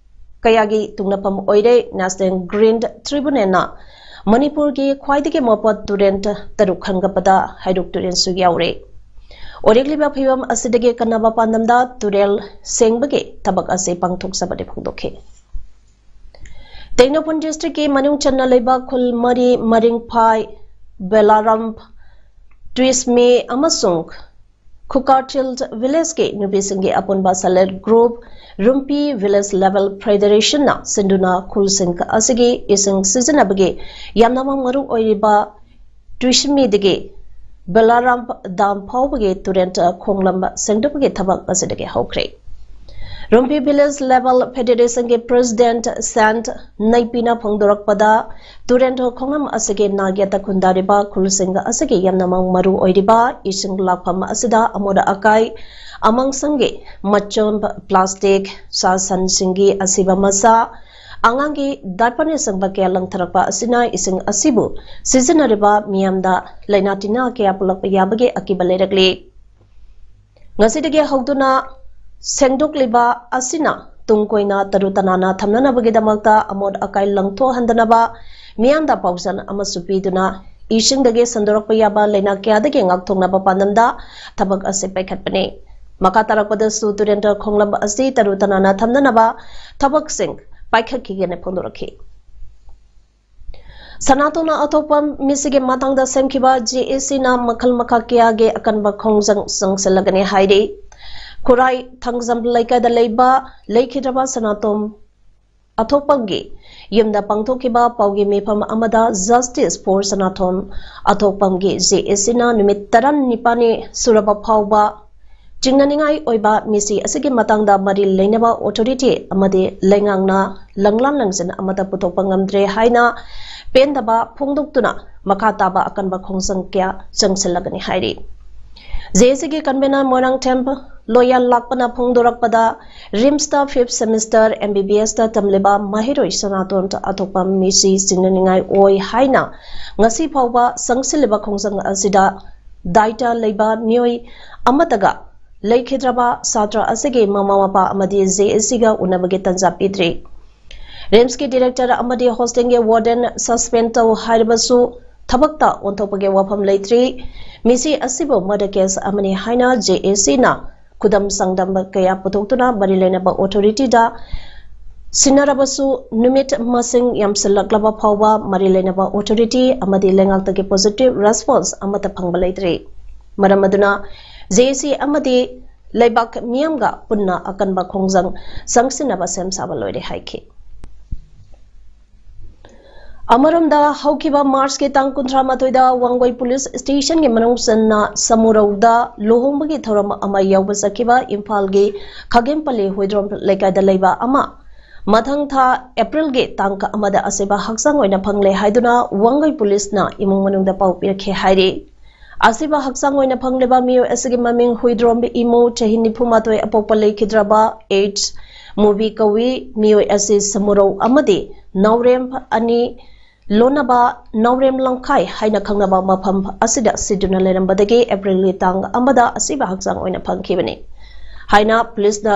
ꯀꯌꯥꯒꯤ ꯇꯨꯡꯅꯐꯝ ꯑꯣꯏꯔꯦ꯫ National Green Tribunalꯅ ꯃꯅꯤꯄꯨꯔꯒꯤ ꯈ꯭ꯋꯥꯏꯗꯒꯤ ꯃꯣꯠꯄ ꯇꯨꯔꯦꯜ ꯇꯔꯨꯛ ꯈꯟꯒꯠꯄꯗ ꯍꯩꯔꯣꯛ ꯇꯨꯔꯦꯜꯁꯨ ꯌꯥꯎꯔꯦ꯫ ꯑꯣꯏꯔꯛꯂꯤꯕ ꯐꯤꯕꯝ ꯑꯁꯤꯗꯒꯤ ꯀꯟꯅꯕ ꯄꯥꯟꯗꯝꯗ ꯇꯨꯔꯦꯜ ꯁꯦꯡꯕꯒꯤ ꯊꯕꯛ ꯑꯁꯤ ꯄꯥꯡꯊꯣꯛꯆꯕꯗꯤ ꯐꯣꯡꯗꯣꯛꯈꯤ꯫ ꯇꯦꯡꯅꯧꯄꯜ districtꯀꯤ ꯃꯅꯨꯡ ꯆꯟꯅ ꯂꯩꯕ ꯈꯨꯜ ꯃꯔꯤ, ꯃꯔꯤꯡꯐꯥꯏ, ꯕꯦꯂꯥꯔꯝ, ꯇ꯭ꯋꯤꯁꯃꯤ ꯑꯃꯁꯨꯡ ꯈꯨꯀꯥꯔꯊꯤꯜ villageꯀꯤ ꯅꯨꯄꯤꯁꯤꯡꯒꯤ ꯑꯄꯨꯟꯕ self help group ꯔꯨꯝꯄꯤ Village Level Federationꯅ ꯁꯤꯟꯗꯨꯅ ꯈꯨꯜꯁꯤꯡ ꯑꯁꯤꯒꯤ ꯏꯁꯤꯡ ꯁꯤꯖꯤꯟꯅꯕꯒꯤ ꯌꯥꯝꯅ ꯃꯔꯨ ꯑꯣꯏꯔꯤꯕ ꯇ꯭ꯋꯤꯁꯃꯤꯗꯒꯤ ꯕꯦꯂꯥꯔꯥꯝ dam ꯐꯥꯎꯕꯒꯤ ꯇꯨꯔꯦꯜ ꯈꯣꯡꯂꯝ ꯁꯦꯡꯗꯣꯛꯄꯒꯤ ꯊꯕꯛ ꯑꯁꯤꯗꯒꯤ ꯍꯧꯈ꯭ꯔꯦ꯫ ꯔꯨꯝꯄꯤ Village Level Federationꯒꯤ President ꯁꯦꯟ ꯅꯩꯄꯤꯅ ꯐꯣꯡꯗꯣꯔꯛꯄꯗ, ꯇꯨꯔꯦꯜ ꯈꯣꯡꯂꯝ ꯑꯁꯤꯒꯤ ꯅꯥꯛ ꯌꯦꯠꯇ ꯈꯨꯟꯗꯥꯔꯤꯕ ꯈꯨꯜꯁꯤꯡ ꯑꯁꯤꯒꯤ ꯌꯥꯝꯅ ꯃꯔꯨ ꯑꯣꯏꯔꯤꯕ ꯏꯁꯤꯡ ꯂꯥꯛꯐꯝ ꯑꯁꯤꯗ ꯑꯃꯣꯠ ꯑꯀꯥꯏ, ꯑꯃꯥꯡꯁꯪꯒꯤ ꯃꯆꯨꯝ, plastic, ꯁꯥ ꯁꯟꯁꯤꯡꯒꯤ ꯑꯁꯤꯕ ꯃꯁꯥ, ꯑꯉꯥꯡꯒꯤ diaperꯅꯆꯤꯡꯕ ꯀꯌꯥ ꯂꯪꯊꯔꯛꯄ ꯑꯁꯤꯅ ꯏꯁꯤꯡ ꯑꯁꯤꯕꯨ ꯁꯤꯖꯤꯟꯅꯔꯤꯕ ꯃꯤꯌꯥꯝꯗ ꯂꯥꯏꯅꯥ ꯇꯤꯟꯅꯥ ꯀꯌꯥ ꯄꯣꯛꯂꯛꯄ ꯌꯥꯕꯒꯤ ꯑꯀꯤꯕ ꯂꯩꯔꯛꯂꯤ꯫ ꯉꯁꯤꯗꯒꯤ ꯍꯧꯗꯨꯅ ꯁꯦꯡꯗꯣꯛꯂꯤꯕ ꯑꯁꯤꯅ ꯇꯨꯡ ꯀꯣꯏꯅ ꯇꯔꯨ ꯇꯅꯥꯟꯅ ꯊꯝꯅꯅꯕꯒꯤꯗꯃꯛꯇ ꯑꯃꯣꯠ ꯑꯀꯥꯏ ꯂꯪꯊꯣꯛꯍꯟꯗꯅꯕ ꯃꯤꯌꯥꯝꯗ ꯄꯥꯎꯖꯦꯜ ꯑꯃꯁꯨ ꯄꯤꯗꯨꯅ ꯏꯁꯤꯡꯗꯒꯤ ꯁꯟꯗꯣꯔꯛꯄ ꯌꯥꯕ ꯂꯥꯏꯅꯥ ꯀꯌꯥꯗꯒꯤ ꯉꯥꯛꯊꯣꯛꯅꯕ ꯄꯥꯟꯗꯝꯗ ꯊꯕꯛ ꯑꯁꯤ ꯄꯥꯏꯈꯠꯄꯅꯤ꯫ ꯃꯈꯥ ꯇꯥꯔꯛꯄꯗꯁꯨ ꯇꯨꯔꯦꯟꯗ ꯈꯣꯡꯂꯝ ꯑꯁꯤ ꯇꯔꯨ ꯇꯅꯥꯟꯅ ꯊꯝꯅꯅꯕ ꯊꯕꯛꯁꯤꯡ ꯄꯥꯏꯈꯠꯈꯤꯒꯦꯅ ꯐꯣꯡꯗꯣꯔꯛꯈꯤ꯫ ꯁꯅꯥꯇꯣꯟ ꯑꯊꯣꯛꯄꯝ ꯃꯤꯁꯤꯒꯤ ꯃꯇꯥꯡꯗ ꯁꯦꯝꯈꯤꯕ ꯖꯦ ꯑꯦ ꯁꯤꯅ ꯃꯈꯜ ꯃꯈꯥ ꯀꯌꯥꯒꯤ ꯑꯀꯟꯕ ꯈꯣꯡꯖꯪ ꯆꯪꯁꯤꯜꯂꯒꯅꯤ ꯍꯥꯏꯔꯤ꯫ ꯈꯨꯔꯥꯏ ꯊꯥꯡꯖꯝ ꯂꯩꯀꯥꯏꯗ ꯂꯩꯕ ꯂꯩꯈꯤꯗ꯭ꯔꯕ ꯁꯅꯥꯇꯣꯟ ꯑꯊꯣꯛꯄꯝꯒꯤ ꯌꯨꯝꯗ ꯄꯥꯡꯊꯣꯛꯈꯤꯕ ꯄꯥꯎꯒꯤ ꯃꯤꯐꯝ ꯑꯃꯗ Justice for ꯁꯅꯥꯇꯣꯟ ꯑꯊꯣꯛꯄꯝꯒꯤ ꯖꯦ ꯑꯦ ꯁꯤꯅ ꯅꯨꯃꯤꯠ ꯇꯔꯥꯅꯤꯄꯥꯜꯅꯤ ꯁꯨꯔꯕ ꯐꯥꯎꯕ ꯆꯤꯡꯅꯅꯤꯡꯉꯥꯏ ꯑꯣꯏꯕ ꯃꯤꯁꯤ ꯑꯁꯤꯒꯤ ꯃꯇꯥꯡꯗ ꯃꯔꯤ ꯂꯩꯅꯕ authority ꯑꯃꯗꯤ ꯂꯩꯉꯥꯛꯅ ꯂꯪꯂꯥꯟ ꯂꯪꯖꯟ ꯑꯃꯠꯇ ꯄꯨꯊꯣꯛꯄ ꯉꯝꯗ꯭ꯔꯦ ꯍꯥꯏꯅ ꯄꯦꯟꯗꯕ ꯐꯣꯡꯗꯣꯛꯇꯨꯅ ꯃꯈꯥ ꯇꯥꯕ ꯑꯀꯟꯕ ꯈꯣꯡꯖꯪ ꯀꯌꯥ ꯆꯪꯁꯤꯜꯂꯒꯅꯤ ꯍꯥꯏꯔꯤ꯫ ꯖꯦ ꯑꯦ ꯁꯤꯒꯤ convener ꯃꯣꯏꯔꯥꯡꯊꯦꯝ ꯂꯣꯌꯥ ꯂꯥꯛꯄꯅ ꯐꯣꯡꯗꯣꯔꯛꯄꯗ, ꯔꯤꯝꯁꯇ fifth semester M B B S ꯇ ꯇꯝꯂꯤꯕ ꯃꯍꯩꯔꯣꯏ ꯁꯅꯥꯇꯣꯟ ꯑꯊꯣꯛꯄꯝ ꯃꯤꯁꯤ ꯆꯤꯡꯅꯅꯤꯡꯉꯥꯏ ꯑꯣꯏ ꯍꯥꯏꯅ ꯉꯁꯤ ꯐꯥꯎꯕ ꯆꯪꯁꯤꯜꯂꯤꯕ ꯈꯣꯡꯖꯪ ꯑꯁꯤꯗ ꯗꯥꯏꯇ ꯂꯩꯕ ꯃꯤꯑꯣꯏ ꯑꯃꯠꯇꯒ ꯂꯩꯈꯤꯗ꯭ꯔꯕ ꯁꯥꯇ꯭ꯔ ꯑꯁꯤꯒꯤ ꯃꯃꯥ ꯃꯄꯥ ꯑꯃꯗꯤ ꯖꯦ ꯑꯦ ꯁꯤꯒ ꯎꯅꯕꯒꯤ ꯇꯥꯟꯖꯥ ꯄꯤꯗ꯭ꯔꯤ꯫ ꯔꯤꯝꯁꯀꯤ director ꯑꯃꯗꯤ hostelꯒꯤ warden suspend ꯇꯧ ꯍꯥꯏꯔꯕꯁꯨ ꯊꯕꯛꯇ ꯑꯣꯟꯊꯣꯛꯄꯒꯤ ꯋꯥꯐꯝ ꯂꯩꯇ꯭ꯔꯤ꯫ ꯃꯤꯁꯤ ꯑꯁꯤꯕꯨ murder case ꯑꯃꯅꯤ ꯍꯥꯏꯅ ꯖꯦ ꯑꯦ ꯁꯤꯅ ꯈꯨꯗꯝ ꯆꯥꯡꯗꯝꯕ ꯀꯌꯥ ꯄꯨꯊꯣꯛꯇꯨꯅ ꯃꯔꯤ ꯂꯩꯅꯕ authorityꯗ ꯁꯤꯟꯅꯔꯕꯁꯨ ꯅꯨꯃꯤꯠ ꯃꯁꯤꯡ ꯌꯥꯝꯁꯤꯜꯂꯛꯂꯕ ꯐꯥꯎꯕ ꯃꯔꯤ ꯂꯩꯅꯕ authority ꯑꯃꯗꯤ ꯂꯩꯉꯥꯛꯇꯒꯤ positive response ꯑꯃꯠꯇ ꯐꯪꯕ ꯂꯩꯇ꯭ꯔꯤ꯫ ꯃꯔꯝ ꯑꯗꯨꯅ ꯖꯦ ꯑꯦ ꯁꯤ ꯑꯃꯗꯤ ꯂꯩꯕꯥꯛ ꯃꯤꯌꯥꯝꯒ ꯄꯨꯟꯅ ꯑꯀꯟꯕ ꯈꯣꯡꯖꯪ ꯆꯪꯁꯤꯟꯅꯕ ꯁꯦꯝ ꯁꯥꯕ ꯂꯣꯏꯔꯦ ꯍꯥꯏꯈꯤ꯫ ꯑꯃꯔꯣꯝꯗ, ꯍꯧꯈꯤꯕ ꯃꯥꯔꯆꯀꯤ ꯇꯥꯡ ꯀꯨꯟꯊ꯭ꯔꯥ ꯃꯥꯊꯣꯏꯗ ꯋꯥꯡꯒꯣꯏ police stationꯒꯤ ꯃꯅꯨꯡ ꯆꯟꯅ ꯁꯃꯨꯔꯧꯗ ꯂꯨꯍꯣꯡꯕꯒꯤ ꯊꯧꯔꯝ ꯑꯃ ꯌꯥꯎꯕ ꯆꯠꯈꯤꯕ ꯏꯝꯐꯥꯜꯒꯤ ꯈꯥꯒꯦꯝꯄꯜꯂꯤ ꯍꯨꯏꯗ꯭ꯔꯣꯝ ꯂꯩꯀꯥꯏꯗ ꯂꯩꯕ ꯑꯃ ꯃꯊꯪ ꯊꯥ Aprilꯒꯤ ꯇꯥꯡ ꯑꯃꯗ ꯑꯁꯤꯕ ꯍꯛꯆꯥꯡ ꯑꯣꯏꯅ ꯐꯪꯂꯦ ꯍꯥꯏꯗꯨꯅ ꯋꯥꯡꯒꯣꯏ policeꯅ ꯏꯃꯨꯡ ꯃꯅꯨꯡꯗ ꯄꯥꯎ ꯄꯤꯔꯛꯈꯤ ꯍꯥꯏꯔꯤ꯫ ꯑꯁꯤꯕ ꯍꯛꯆꯥꯡ ꯑꯣꯏꯅ ꯐꯪꯂꯤꯕ ꯃꯤꯑꯣꯏ ꯑꯁꯤꯒꯤ ꯃꯃꯤꯡ ꯍꯨꯏꯗ꯭ꯔꯣꯝꯕꯤ ꯏꯃꯨ, ꯆꯍꯤ ꯅꯤꯐꯨ ꯃꯥꯊꯣꯏ, ꯑꯄꯣꯛꯄ ꯂꯩꯈꯤꯗ꯭ꯔꯕ, AIDS, ꯃꯨꯕꯤ ꯀꯧꯏ꯫ ꯃꯤꯑꯣꯏ ꯑꯁꯤ ꯁꯃꯨꯔꯧ ꯑꯃꯗꯤ ꯅꯥꯎꯔꯦꯝ ꯑꯅꯤ ꯂꯣꯟꯅꯕ ꯅꯥꯎꯔꯦꯝ ꯂꯝꯈꯥꯏ ꯍꯥꯏꯅ ꯈꯪꯅꯕ ꯃꯐꯝ ꯑꯁꯤꯗ ꯁꯤꯗꯨꯅ ꯂꯩꯔꯝꯕꯗꯒꯤ Aprilꯒꯤ ꯇꯥꯡ ꯑꯃꯗ ꯑꯁꯤꯕ ꯍꯛꯆꯥꯡ ꯑꯣꯏꯅ ꯐꯪꯈꯤꯕꯅꯤ ꯍꯥꯏꯅ policeꯅ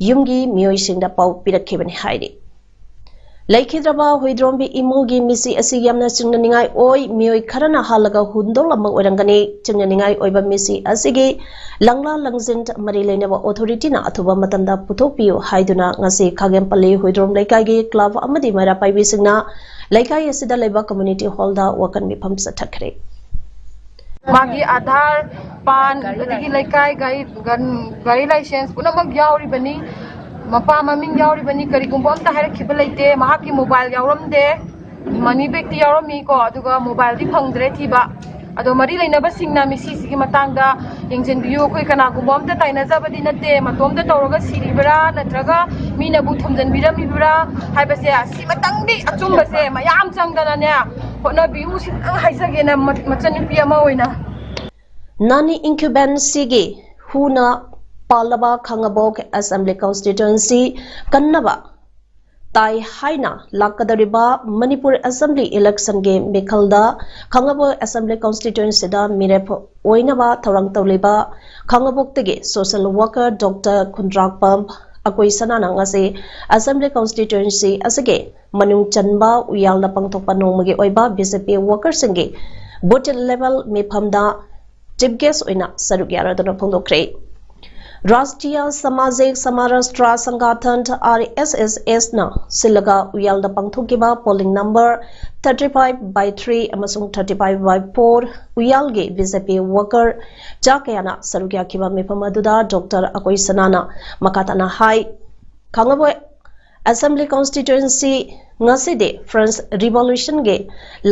ꯌꯨꯝꯒꯤ ꯃꯤꯑꯣꯏꯁꯤꯡꯗ ꯄꯥꯎ ꯄꯤꯔꯛꯈꯤꯕꯅꯤ ꯍꯥꯏꯔꯤ꯫ ꯂꯩꯈꯤꯗ꯭ꯔꯕ ꯍꯨꯏꯗ꯭ꯔꯣꯝꯕꯤ ꯏꯃꯨꯡꯒꯤ ꯃꯤꯁꯤ ꯑꯁꯤ ꯌꯥꯝꯅ ꯆꯤꯡꯅꯅꯤꯡꯉꯥꯏ ꯑꯣꯏ꯫ ꯃꯤꯑꯣꯏ ꯈꯔꯅ ꯍꯥꯜꯂꯒ ꯍꯨꯟꯗꯣꯛꯂꯝꯕ ꯑꯣꯏꯔꯝꯒꯅꯤ꯫ ꯆꯤꯡꯅꯅꯤꯡꯉꯥꯏ ꯑꯣꯏꯕ ꯃꯤꯁꯤ ꯑꯁꯤꯒꯤ ꯂꯪꯂꯥ ꯂꯪꯖꯤꯟ ꯃꯔꯤ ꯂꯩꯅꯕ ꯑꯣꯊꯣꯔꯤꯇꯤꯅ ꯑꯊꯨꯕ ꯃꯇꯝꯗ ꯄꯨꯊꯣꯛꯄꯤꯌꯨ ꯍꯥꯏꯗꯨꯅ ꯉꯁꯤ ꯈꯥꯒꯦꯝꯄꯜꯂꯤ ꯍꯨꯏꯗ꯭ꯔꯣꯝ ꯂꯩꯀꯥꯏꯒꯤ ꯀ꯭ꯂꯕ ꯑꯃꯗꯤ ꯃꯩꯔꯥ ꯄꯥꯏꯕꯤꯁꯤꯡꯅ ꯂꯩꯀꯥꯏ ꯑꯁꯤꯗ ꯂꯩꯕ ꯀꯝꯃ꯭ꯌꯨꯅꯤꯇꯤ ꯍꯣꯜꯗ ꯋꯥꯀꯟ ꯃꯤꯐꯝ ꯆꯠꯊꯈ꯭ꯔꯦ꯫ ꯃꯥꯒꯤ ꯑꯥꯙꯥꯔ, ꯄꯥꯟ, ꯑꯗꯒꯤ ꯂꯩꯀꯥꯏ ꯒꯥꯔꯤ, ꯒꯟ-, ꯒꯥꯔꯤ ꯂꯥꯏꯁꯦꯟꯁ ꯄꯨꯝꯅꯃꯛ ꯌꯥꯎꯔꯤꯕꯅꯤ꯫ ꯃꯄꯥ ꯃꯃꯤꯡ ꯌꯥꯎꯔꯤꯕꯅꯤ꯫ ꯀꯔꯤꯒꯨꯝꯕ ꯑꯝꯇ ꯍꯥꯏꯔꯛꯈꯤꯕ ꯂꯩꯇꯦ꯫ ꯃꯍꯥꯛꯀꯤ ꯃꯣꯕꯥꯏꯜ ꯌꯥꯎꯔꯝꯗꯦ꯫ ꯃꯅꯤ ꯕꯦꯒꯇꯤ ꯌꯥꯎꯔꯝꯃꯤꯀꯣ, ꯑꯗꯨꯒ ꯃꯣꯕꯥꯏꯜꯗꯤ ꯐꯪꯗ꯭ꯔꯦ ꯊꯤꯕ꯫ ꯑꯗꯣ ꯃꯔꯤ ꯂꯩꯅꯕꯁꯤꯡꯅ ꯃꯤꯁꯤꯁꯤꯒꯤ ꯃꯇꯥꯡꯗ ꯌꯦꯡꯁꯤꯟꯕꯤꯌꯨ꯫ ꯑꯩꯈꯣꯏ ꯀꯅꯥꯒꯨꯝꯕ ꯑꯝꯇ ꯇꯥꯏꯅꯖꯕꯗꯤ ꯅꯠꯇꯦ꯫ ꯃꯇꯣꯝꯇ ꯇꯧꯔꯒ ꯁꯤꯔꯤꯕ꯭ꯔꯥ ꯅꯠꯇ꯭ꯔꯒ ꯃꯤꯅꯕꯨ ꯊꯣꯝꯖꯤꯟꯕꯤꯔꯝꯃꯤꯕ꯭ꯔꯥ ꯍꯥꯏꯕꯁꯦ, ꯑꯁꯤꯃꯇꯪꯗꯤ ꯑꯆꯨꯝꯕꯁꯦ ꯃꯌꯥꯝ ꯆꯪꯗꯅꯅꯦ ꯍꯣꯠꯅꯕꯤꯌꯨ꯫ ꯁꯤꯇꯪ ꯍꯥꯏꯖꯒꯦꯅ ꯃ-, ꯃꯆꯟꯅꯨꯄꯤ ꯑꯃ ꯑꯣꯏꯅ꯫ ꯅꯥꯅꯤ ꯏꯟꯀ꯭ꯌꯨꯕꯦꯟꯁꯤꯒꯤ ꯍꯨꯅ ꯄꯥꯜꯂꯕ ꯈꯥꯉꯕꯣꯛ ꯑꯦꯁꯦꯝꯕ꯭ꯂꯤ ꯀꯣꯟꯁꯇꯤꯇ꯭ꯋꯦꯟꯁꯤ ꯀꯟꯅꯕ ꯇꯥꯏ ꯍꯥꯏꯅ ꯂꯥꯛꯀꯗꯧꯔꯤꯕ ꯃꯅꯤꯄꯨꯔ ꯑꯦꯁꯦꯝꯕ꯭ꯂꯤ ꯏꯂꯦꯛꯁꯟꯒꯤ ꯃꯤꯈꯜꯗ ꯈꯥꯉꯕꯣꯛ ꯑꯦꯁꯦꯝꯕ꯭ꯂꯤ ꯀꯣꯟꯁꯇꯤꯇ꯭ꯋꯦꯟꯁꯤꯗ ꯃꯤꯔꯦꯞ ꯑꯣꯏꯅꯕ ꯊꯧꯔꯥꯡ ꯇꯧꯂꯤꯕ ꯈꯥꯉꯕꯣꯛꯇꯒꯤ ꯁꯣꯁꯤꯌꯦꯜ ꯋꯥꯔꯀꯔ ꯗꯣꯛꯇꯔ ꯈꯨꯟꯗ꯭ꯔꯥꯛꯄꯝ ꯑꯀꯣꯏ ꯁꯅꯥꯅ ꯉꯁꯤ ꯑꯦꯁꯦꯝꯕ꯭ꯂꯤ ꯀꯣꯟꯁꯇꯤꯇ꯭ꯋꯦꯟꯁꯤ ꯑꯁꯤꯒꯤ ꯃꯅꯨꯡ ꯆꯟꯕ ꯎꯌꯥꯜꯗ ꯄꯥꯡꯊꯣꯛꯄ ꯅꯣꯡꯃꯒꯤ ꯑꯣꯏꯕ ꯕꯤ ꯖꯦ ꯄꯤ ꯋꯥꯔꯀꯔꯁꯤꯡꯒꯤ ꯕꯨꯊ ꯂꯦꯚꯦꯜ ꯃꯤꯐꯝꯗ ꯆꯤꯐ ꯒꯦꯁ ꯑꯣꯏꯅ ꯁꯔꯨꯛ ꯌꯥꯔꯗꯨꯅ ꯐꯣꯡꯗꯣꯛꯈ꯭ꯔꯦ꯫ ꯔꯥꯁꯇ꯭ꯔꯤꯌꯥ ꯁꯃꯥꯖꯤꯛ ꯁꯃꯥꯔꯥꯁꯇ꯭ꯔ ꯁꯪꯒꯥꯊꯟ, ꯑꯥꯔ ꯑꯦꯁ ꯑꯦꯁ ꯅ ꯁꯤꯜꯂꯒ ꯎꯌꯥꯜꯗ ꯄꯥꯡꯊꯣꯛꯈꯤꯕ polling number thirty five by three ꯑꯃꯁꯨꯡ thirty five by four ꯎꯌꯥꯜꯒꯤ ꯕꯤ ꯖꯦ ꯄꯤ ꯋꯥꯔꯀꯔ ꯆꯥ ꯀꯌꯥꯅ ꯁꯔꯨꯛ ꯌꯥꯈꯤꯕ ꯃꯤꯐꯝ ꯑꯗꯨꯗ ꯗꯣꯛꯇꯔ ꯑꯀꯣꯏ ꯁꯅꯥꯅ ꯃꯈꯥ ꯇꯥꯅ ꯍꯥꯏ, ꯈꯥꯉꯕꯣꯛ ꯑꯦꯁꯦꯝꯕ꯭ꯂꯤ ꯀꯣꯟꯁꯇꯤꯇ꯭ꯋꯦꯟꯁꯤ ꯉꯁꯤꯗꯤ ꯐ꯭ꯔꯦꯟꯁ ꯔꯤꯚꯣꯂꯨꯁꯟꯒꯤ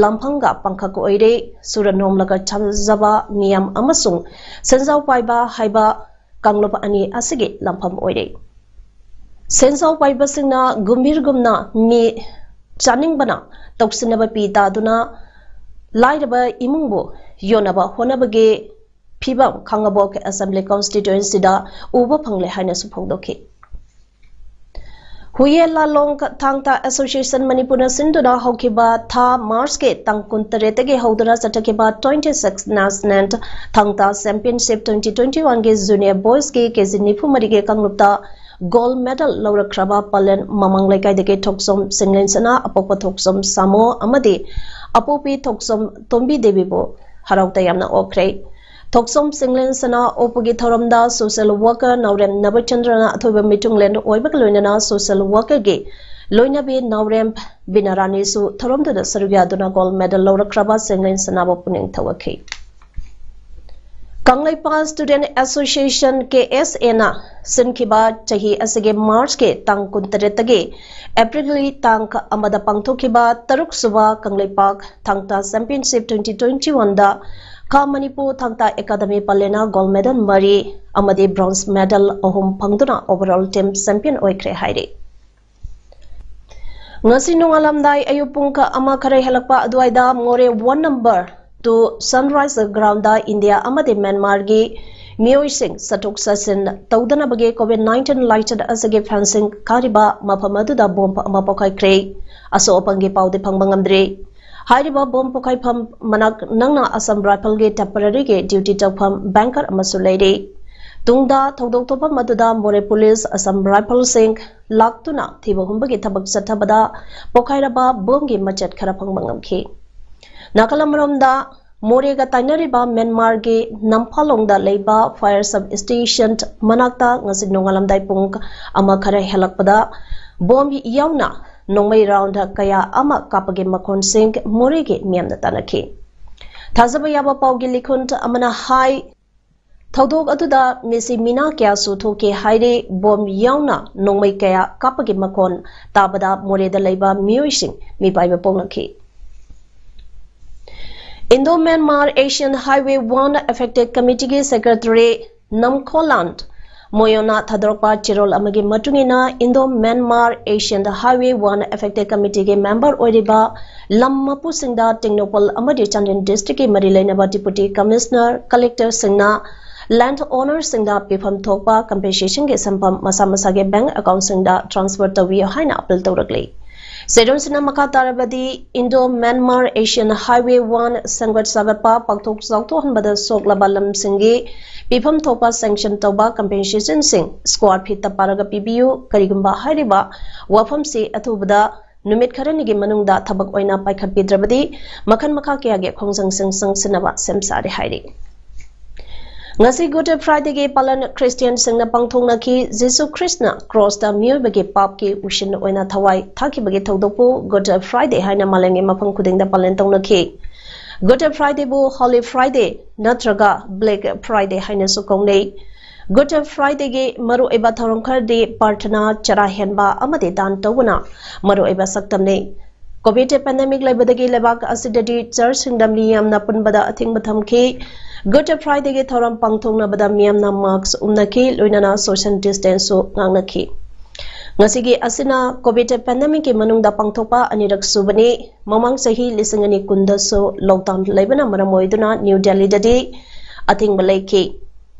ꯂꯝꯐꯝꯒ ꯄꯥꯡꯈꯛ ꯑꯣꯏꯔꯦ꯫ ꯁꯨꯔ ꯅꯣꯝꯂꯒ ꯆꯥꯖꯕ ꯃꯤꯌꯥꯝ ꯑꯃꯁꯨꯡ ꯁꯦꯟꯖꯥꯎ ꯄꯥꯏꯕ ꯍꯥꯏꯕ ꯀꯥꯡꯂꯨꯞ ꯑꯅꯤ ꯑꯁꯤꯒꯤ ꯂꯝꯐꯝ ꯑꯣꯏꯔꯦ꯫ ꯁꯦꯟꯖꯥꯎ ꯄꯥꯏꯕꯁꯤꯡꯅ ꯒꯨꯝꯚꯤꯔꯒꯨꯝꯅ ꯃꯤ ꯆꯥꯅꯤꯡꯕꯅ ꯇꯧꯁꯤꯟꯅꯕ ꯄꯤ ꯇꯥꯗꯨꯅ ꯂꯥꯏꯔꯕ ꯏꯃꯨꯡꯕꯨ ꯌꯣꯟꯅꯕ ꯍꯣꯠꯅꯕꯒꯤ ꯐꯤꯕꯝ ꯈꯥꯉꯕꯣꯛ ꯑꯦꯁꯦꯝꯕ꯭ꯂꯤ ꯀꯣꯟꯁꯇꯤꯇ꯭ꯋꯦꯟꯁꯤꯗ ꯎꯕ ꯐꯪꯂꯦ ꯍꯥꯏꯅꯁꯨ ꯐꯣꯡꯗꯣꯛꯈꯤ꯫ ꯍꯨꯌꯦꯟ ꯂꯥꯂꯣꯡ ꯊꯥꯡ ꯇꯥ ꯑꯦꯁꯣꯁꯤꯌꯦꯁꯟ ꯃꯅꯤꯄꯨꯔꯅ ꯁꯤꯟꯗꯨꯅ ꯍꯧꯈꯤꯕ ꯊꯥ ꯃꯥꯔꯆꯀꯤ ꯇꯥꯡ ꯀꯨꯟꯇꯔꯦꯠꯇꯒꯤ ꯍꯧꯗꯨꯅ ꯆꯠꯊꯈꯤꯕ twenty six National ꯊꯥꯡ ꯇꯥ Championship twenty twenty one ꯒꯤ ꯖꯨꯅꯤꯌꯔ ꯕꯣꯏꯁꯀꯤ ꯀꯦ ꯖꯤ ꯅꯤꯐꯨ ꯃꯔꯤꯒꯤ ꯀꯥꯡꯂꯨꯞꯇ ꯒꯣꯜꯗ ꯃꯦꯗꯜ ꯂꯧꯔꯛꯈ꯭ꯔꯕ ꯄꯂꯦꯟ ꯃꯃꯥꯡ ꯂꯩꯀꯥꯏꯗꯒꯤ ꯊꯣꯛꯆꯣꯝ ꯁꯤꯡꯂꯦꯟꯁꯅꯥ, ꯑꯄꯣꯛꯄ ꯊꯣꯛꯆꯣꯝ ꯁꯥꯃꯣ ꯑꯃꯗꯤ ꯑꯄꯣꯛꯄꯤ ꯊꯣꯛꯆꯣꯝ ꯇꯣꯝꯕꯤ ꯗꯦꯕꯤꯕꯨ ꯍꯔꯥꯎ ꯇꯌꯥꯝꯅ ꯑꯣꯛꯈ꯭ꯔꯦ꯫ ꯊꯣꯛꯆꯣꯝ ꯁꯤꯡꯂꯦꯟꯁꯅꯥ ꯑꯣꯛꯄꯒꯤ ꯊꯧꯔꯝꯗ social worker ꯅꯥꯎꯔꯦꯝ ꯅꯕꯆꯟꯗ꯭ꯔꯅ ꯑꯊꯣꯏꯕ ꯃꯤꯊꯨꯡꯂꯦꯟ ꯑꯣꯏꯕꯒ ꯂꯣꯏꯅꯅ social workerꯒꯤ ꯂꯣꯏꯅꯕꯤ ꯅꯥꯎꯔꯦꯝ ꯕꯤꯅꯥꯔꯥꯅꯤꯁꯨ ꯊꯧꯔꯝꯗꯨꯗ ꯁꯔꯨꯛ ꯌꯥꯗꯨꯅ ꯒꯣꯜꯗ ꯃꯦꯗꯜ ꯂꯧꯔꯛꯈ꯭ꯔꯕ ꯁꯤꯡꯂꯦꯟꯁꯅꯥꯕꯨ ꯄꯨꯛꯅꯤꯡ ꯊꯧꯒꯠꯈꯤ꯫ ꯀꯪꯂꯩꯄꯥꯛ Student Association, ꯀꯦ ꯑꯦꯁ ꯑꯦꯅ ꯁꯤꯟꯈꯤꯕ ꯆꯍꯤ ꯑꯁꯤꯒꯤ ꯃꯥꯔꯆꯀꯤ ꯇꯥꯡ ꯀꯨꯟꯇꯔꯦꯠꯇꯒꯤ ꯑꯦꯄ꯭ꯔꯤꯜꯒꯤ ꯇꯥꯡ ꯑꯃꯗ ꯄꯥꯡꯊꯣꯛꯈꯤꯕ ꯇꯔꯨꯛ ꯁꯨꯕ ꯀꯪꯂꯩꯄꯥꯛ ꯊꯥꯡ ꯇꯥ Championship twenty twenty-oneꯗ ꯈꯥ ꯃꯅꯤꯄꯨꯔ ꯊꯥꯡ ꯇꯥ ꯑꯦꯀꯥꯗꯃꯤ ꯄꯂꯦꯟꯅ ꯒꯣꯜꯗ ꯃꯦꯗꯜ ꯃꯔꯤ ꯑꯃꯗꯤ ꯕ꯭ꯔꯣꯟꯖ ꯃꯦꯗꯜ ꯑꯍꯨꯝ ꯐꯪꯗꯨꯅ overall team champion ꯑꯣꯏꯈ꯭ꯔꯦ ꯍꯥꯏꯔꯤ꯫ ꯉꯁꯤ ꯅꯣꯡꯉꯥꯜꯂꯝꯗꯥꯏ ꯑꯌꯨꯛ ꯄꯨꯡ ꯑꯃ ꯈꯔ ꯍꯦꯜꯂꯛꯄ ꯑꯗꯨꯋꯥꯏꯗ ꯃꯣꯔꯦ one number two Sunrise Groundꯗ ꯏꯟꯗꯤꯌꯥ ꯑꯃꯗꯤ ꯃ꯭ꯌꯥꯟꯃꯥꯔꯒꯤ ꯃꯤꯑꯣꯏꯁꯤꯡ ꯆꯠꯊꯣꯛ ꯆꯠꯁꯤꯟ ꯇꯧꯗꯅꯕꯒꯤ COVID nineteen ꯂꯥꯏꯆꯠ ꯑꯁꯤꯒꯤ fencing ꯀꯥꯔꯤꯕ ꯃꯐꯝ ꯑꯗꯨꯗ ꯕꯣꯝ ꯑꯃ ꯄꯣꯈꯥꯏꯈ꯭ꯔꯦ꯫ ꯑꯁꯣꯛ ꯑꯄꯟꯒꯤ ꯄꯥꯎꯗꯤ ꯐꯪꯕ ꯉꯝꯗ꯭ꯔꯤ꯫ ꯍꯥꯏꯔꯤꯕ ꯕꯣꯝ ꯄꯣꯈꯥꯏꯐꯝ ꯃꯅꯥꯛ ꯅꯛꯅ Assam Riflesꯒꯤ temporaryꯒꯤ duty ꯇꯧꯐꯝ banker ꯑꯃꯁꯨ ꯂꯩꯔꯤ꯫ ꯇꯨꯡꯗ ꯊꯧꯗꯣꯛ ꯊꯣꯛꯐꯝ ꯑꯗꯨꯗ ꯃꯣꯔꯦ police, Assam Riflesꯁꯤꯡ ꯂꯥꯛꯇꯨꯅ ꯊꯤꯕ ꯍꯨꯝꯕꯒꯤ ꯊꯕꯛ ꯆꯠꯊꯕꯗ ꯄꯣꯈꯥꯏꯔꯕ ꯕꯣꯝꯒꯤ ꯃꯆꯦꯠ ꯈꯔ ꯐꯪꯕ ꯉꯝꯈꯤ꯫ ꯅꯥꯀꯜ ꯑꯃꯔꯣꯝꯗ ꯃꯣꯔꯦꯒ ꯇꯥꯏꯅꯔꯤꯕ ꯃ꯭ꯌꯥꯟꯃꯥꯔꯒꯤ ꯅꯝꯐꯥꯂꯣꯡꯗ ꯂꯩꯕ fire substation ꯃꯅꯥꯛꯇ ꯉꯁꯤ ꯅꯣꯡꯉꯥꯜꯂꯝꯗꯥꯏ ꯄꯨꯡ ꯑꯃ ꯈꯔ ꯍꯦꯜꯂꯛꯄꯗ ꯕꯣꯝ ꯌꯥꯎꯅ ꯅꯣꯡꯃꯩ round ꯀꯌꯥ ꯑꯃ ꯀꯥꯞꯄꯒꯤ ꯃꯈꯣꯟꯁꯤꯡ ꯃꯣꯔꯦꯒꯤ ꯃꯤꯌꯥꯝꯅ ꯇꯥꯅꯈꯤ꯫ ꯊꯥꯖꯕ ꯌꯥꯕ ꯄꯥꯎꯒꯤ ꯂꯤꯈꯨꯟ ꯑꯃꯅ ꯍꯥꯏ, ꯊꯧꯗꯣꯛ ꯑꯗꯨꯗ ꯃꯤꯁꯤ ꯃꯤꯅꯥ ꯀꯌꯥꯁꯨ ꯊꯣꯛꯈꯤ ꯍꯥꯏꯔꯤ꯫ ꯕꯣꯝ ꯌꯥꯎꯅ ꯅꯣꯡꯃꯩ ꯀꯌꯥ ꯀꯥꯞꯄꯒꯤ ꯃꯈꯣꯟ ꯇꯥꯕꯗ ꯃꯣꯔꯦꯗ ꯂꯩꯕ ꯃꯤꯑꯣꯏꯁꯤꯡ ꯃꯤꯄꯥꯏꯕ ꯄꯣꯛꯅꯈꯤ꯫ Indo-Myanmar Asian Highway one Affected Committeeꯒꯤ secretary ꯅꯝꯈꯣꯂꯥꯟ ꯃꯣꯌꯣꯅ ꯊꯥꯗꯣꯔꯛꯄ ꯆꯦꯔꯣꯜ ꯑꯃꯒꯤ ꯃꯇꯨꯡ ꯏꯟꯅ, Indo-Myanmar Asian Highway one Affected Committeeꯒꯤ member ꯑꯣꯏꯔꯤꯕ ꯂꯝ ꯃꯄꯨꯁꯤꯡꯗ ꯇꯦꯡꯅꯧꯄꯜ ꯑꯃꯗꯤ ꯆꯥꯟꯗꯦꯜ districtꯀꯤ ꯃꯔꯤ ꯂꯩꯅꯕ Deputy Commissioner, Collectorꯁꯤꯡꯅ land ownerꯁꯤꯡꯗ ꯄꯤꯐꯝ ꯊꯣꯛꯄ compensationꯒꯤ ꯁꯦꯟꯐꯝ ꯃꯁꯥ ꯃꯁꯥꯒꯤ bank accountꯁꯤꯡꯗ transfer ꯇꯧꯕꯤꯌꯨ ꯍꯥꯏꯅ appeal ꯇꯧꯔꯛꯂꯤ꯫ ꯁꯦꯔꯨꯝꯁꯤꯅ ꯃꯈꯥ ꯇꯥꯔꯕꯗꯤ Indo Myanmar Asian Highway one ꯁꯦꯝꯒꯠ ꯁꯥꯒꯠꯄ ꯄꯥꯛꯊꯣꯛ ꯆꯥꯎꯊꯣꯛꯍꯟꯕꯗ ꯁꯣꯛꯂꯕ ꯂꯝꯁꯤꯡꯒꯤ ꯄꯤꯐꯝ ꯊꯣꯛꯄ sanction ꯇꯧꯕ compensationꯁꯤꯡ square feetꯇ ꯄꯥꯔꯒ ꯄꯤꯕꯤꯌꯨ꯫ ꯀꯔꯤꯒꯨꯝꯕ ꯍꯥꯏꯔꯤꯕ ꯋꯥꯐꯝꯁꯤ ꯑꯊꯨꯕꯗ ꯅꯨꯃꯤꯠ ꯈꯔꯅꯤꯒꯤ ꯃꯅꯨꯡꯗ ꯊꯕꯛ ꯑꯣꯏꯅ ꯄꯥꯏꯈꯠꯄꯤꯗ꯭ꯔꯕꯗꯤ ꯃꯈꯜ ꯃꯈꯥ ꯀꯌꯥꯒꯤ ꯈꯣꯡꯖꯪꯁꯤꯡ ꯆꯪꯁꯤꯟꯅꯕ ꯁꯦꯝ ꯁꯥꯔꯦ ꯍꯥꯏꯔꯤ꯫ ꯉꯁꯤ Good Fridayꯒꯤ ꯄꯥꯂꯟ ꯈ꯭ꯔꯤꯁꯇꯤꯌꯥꯟꯁꯤꯡꯅ ꯄꯥꯡꯊꯣꯛꯅꯈꯤ꯫ ꯖꯤꯁꯨ ꯈ꯭ꯔꯤꯁꯅ crossꯇ ꯃꯤꯑꯣꯏꯕꯒꯤ ꯄꯥꯞꯀꯤ ꯎꯁꯤꯟ ꯑꯣꯏꯅ ꯊꯋꯥꯏ ꯊꯥꯈꯤꯕꯒꯤ ꯊꯧꯗꯣꯛꯄꯨ Good Friday ꯍꯥꯏꯅ ꯃꯥꯂꯦꯝꯒꯤ ꯃꯐꯝ ꯈꯨꯗꯤꯡꯗ ꯄꯥꯂꯟ ꯇꯧꯅꯈꯤ꯫ Good Fridayꯕꯨ Holy Friday ꯅꯠꯇ꯭ꯔꯒ Black Friday ꯍꯥꯏꯅꯁꯨ ꯀꯧꯅꯩ꯫ Good Fridayꯒꯤ ꯃꯔꯨꯑꯣꯏꯕ ꯊꯧꯔꯝ ꯈꯔꯗꯤ ꯄ꯭ꯔꯥꯔꯊꯅꯥ, ꯆꯔꯥ ꯍꯦꯟꯕ ꯑꯃꯗꯤ ꯗꯥꯟ ꯇꯧꯕꯅ ꯃꯔꯨꯑꯣꯏꯕ ꯁꯛꯇꯝꯅꯤ꯫ Covid pandemic ꯂꯩꯕꯗꯒꯤ ꯂꯩꯕꯥꯛ ꯑꯁꯤꯗꯒꯤ churchꯁꯤꯡꯗ ꯃꯤ ꯌꯥꯝꯅ ꯄꯨꯟꯕꯗ ꯑꯊꯤꯡꯕ ꯊꯝꯈꯤ꯫ Good Fridayꯒꯤ ꯊꯧꯔꯝ ꯄꯥꯡꯊꯣꯛꯅꯕꯗ ꯃꯤꯌꯥꯝꯅ mask ꯎꯞꯅꯈꯤ, ꯂꯣꯏꯅꯅ social distanceꯁꯨ ꯉꯥꯛꯅꯈꯤ꯫ ꯉꯁꯤꯒꯤ ꯑꯁꯤꯅ Covid pandemicꯀꯤ ꯃꯅꯨꯡꯗ ꯄꯥꯡꯊꯣꯛꯄ ꯑꯅꯤꯔꯛ ꯁꯨꯕꯅꯤ꯫ ꯃꯃꯥꯡ ꯆꯍꯤ ꯂꯤꯁꯤꯡ ꯑꯅꯤ ꯀꯨꯟꯗꯁꯨ lockdown ꯂꯩꯕꯅ ꯃꯔꯝ ꯑꯣꯏꯗꯨꯅ New Delhiꯗꯗꯤ ꯑꯊꯤꯡꯕ ꯂꯩꯈꯤ꯫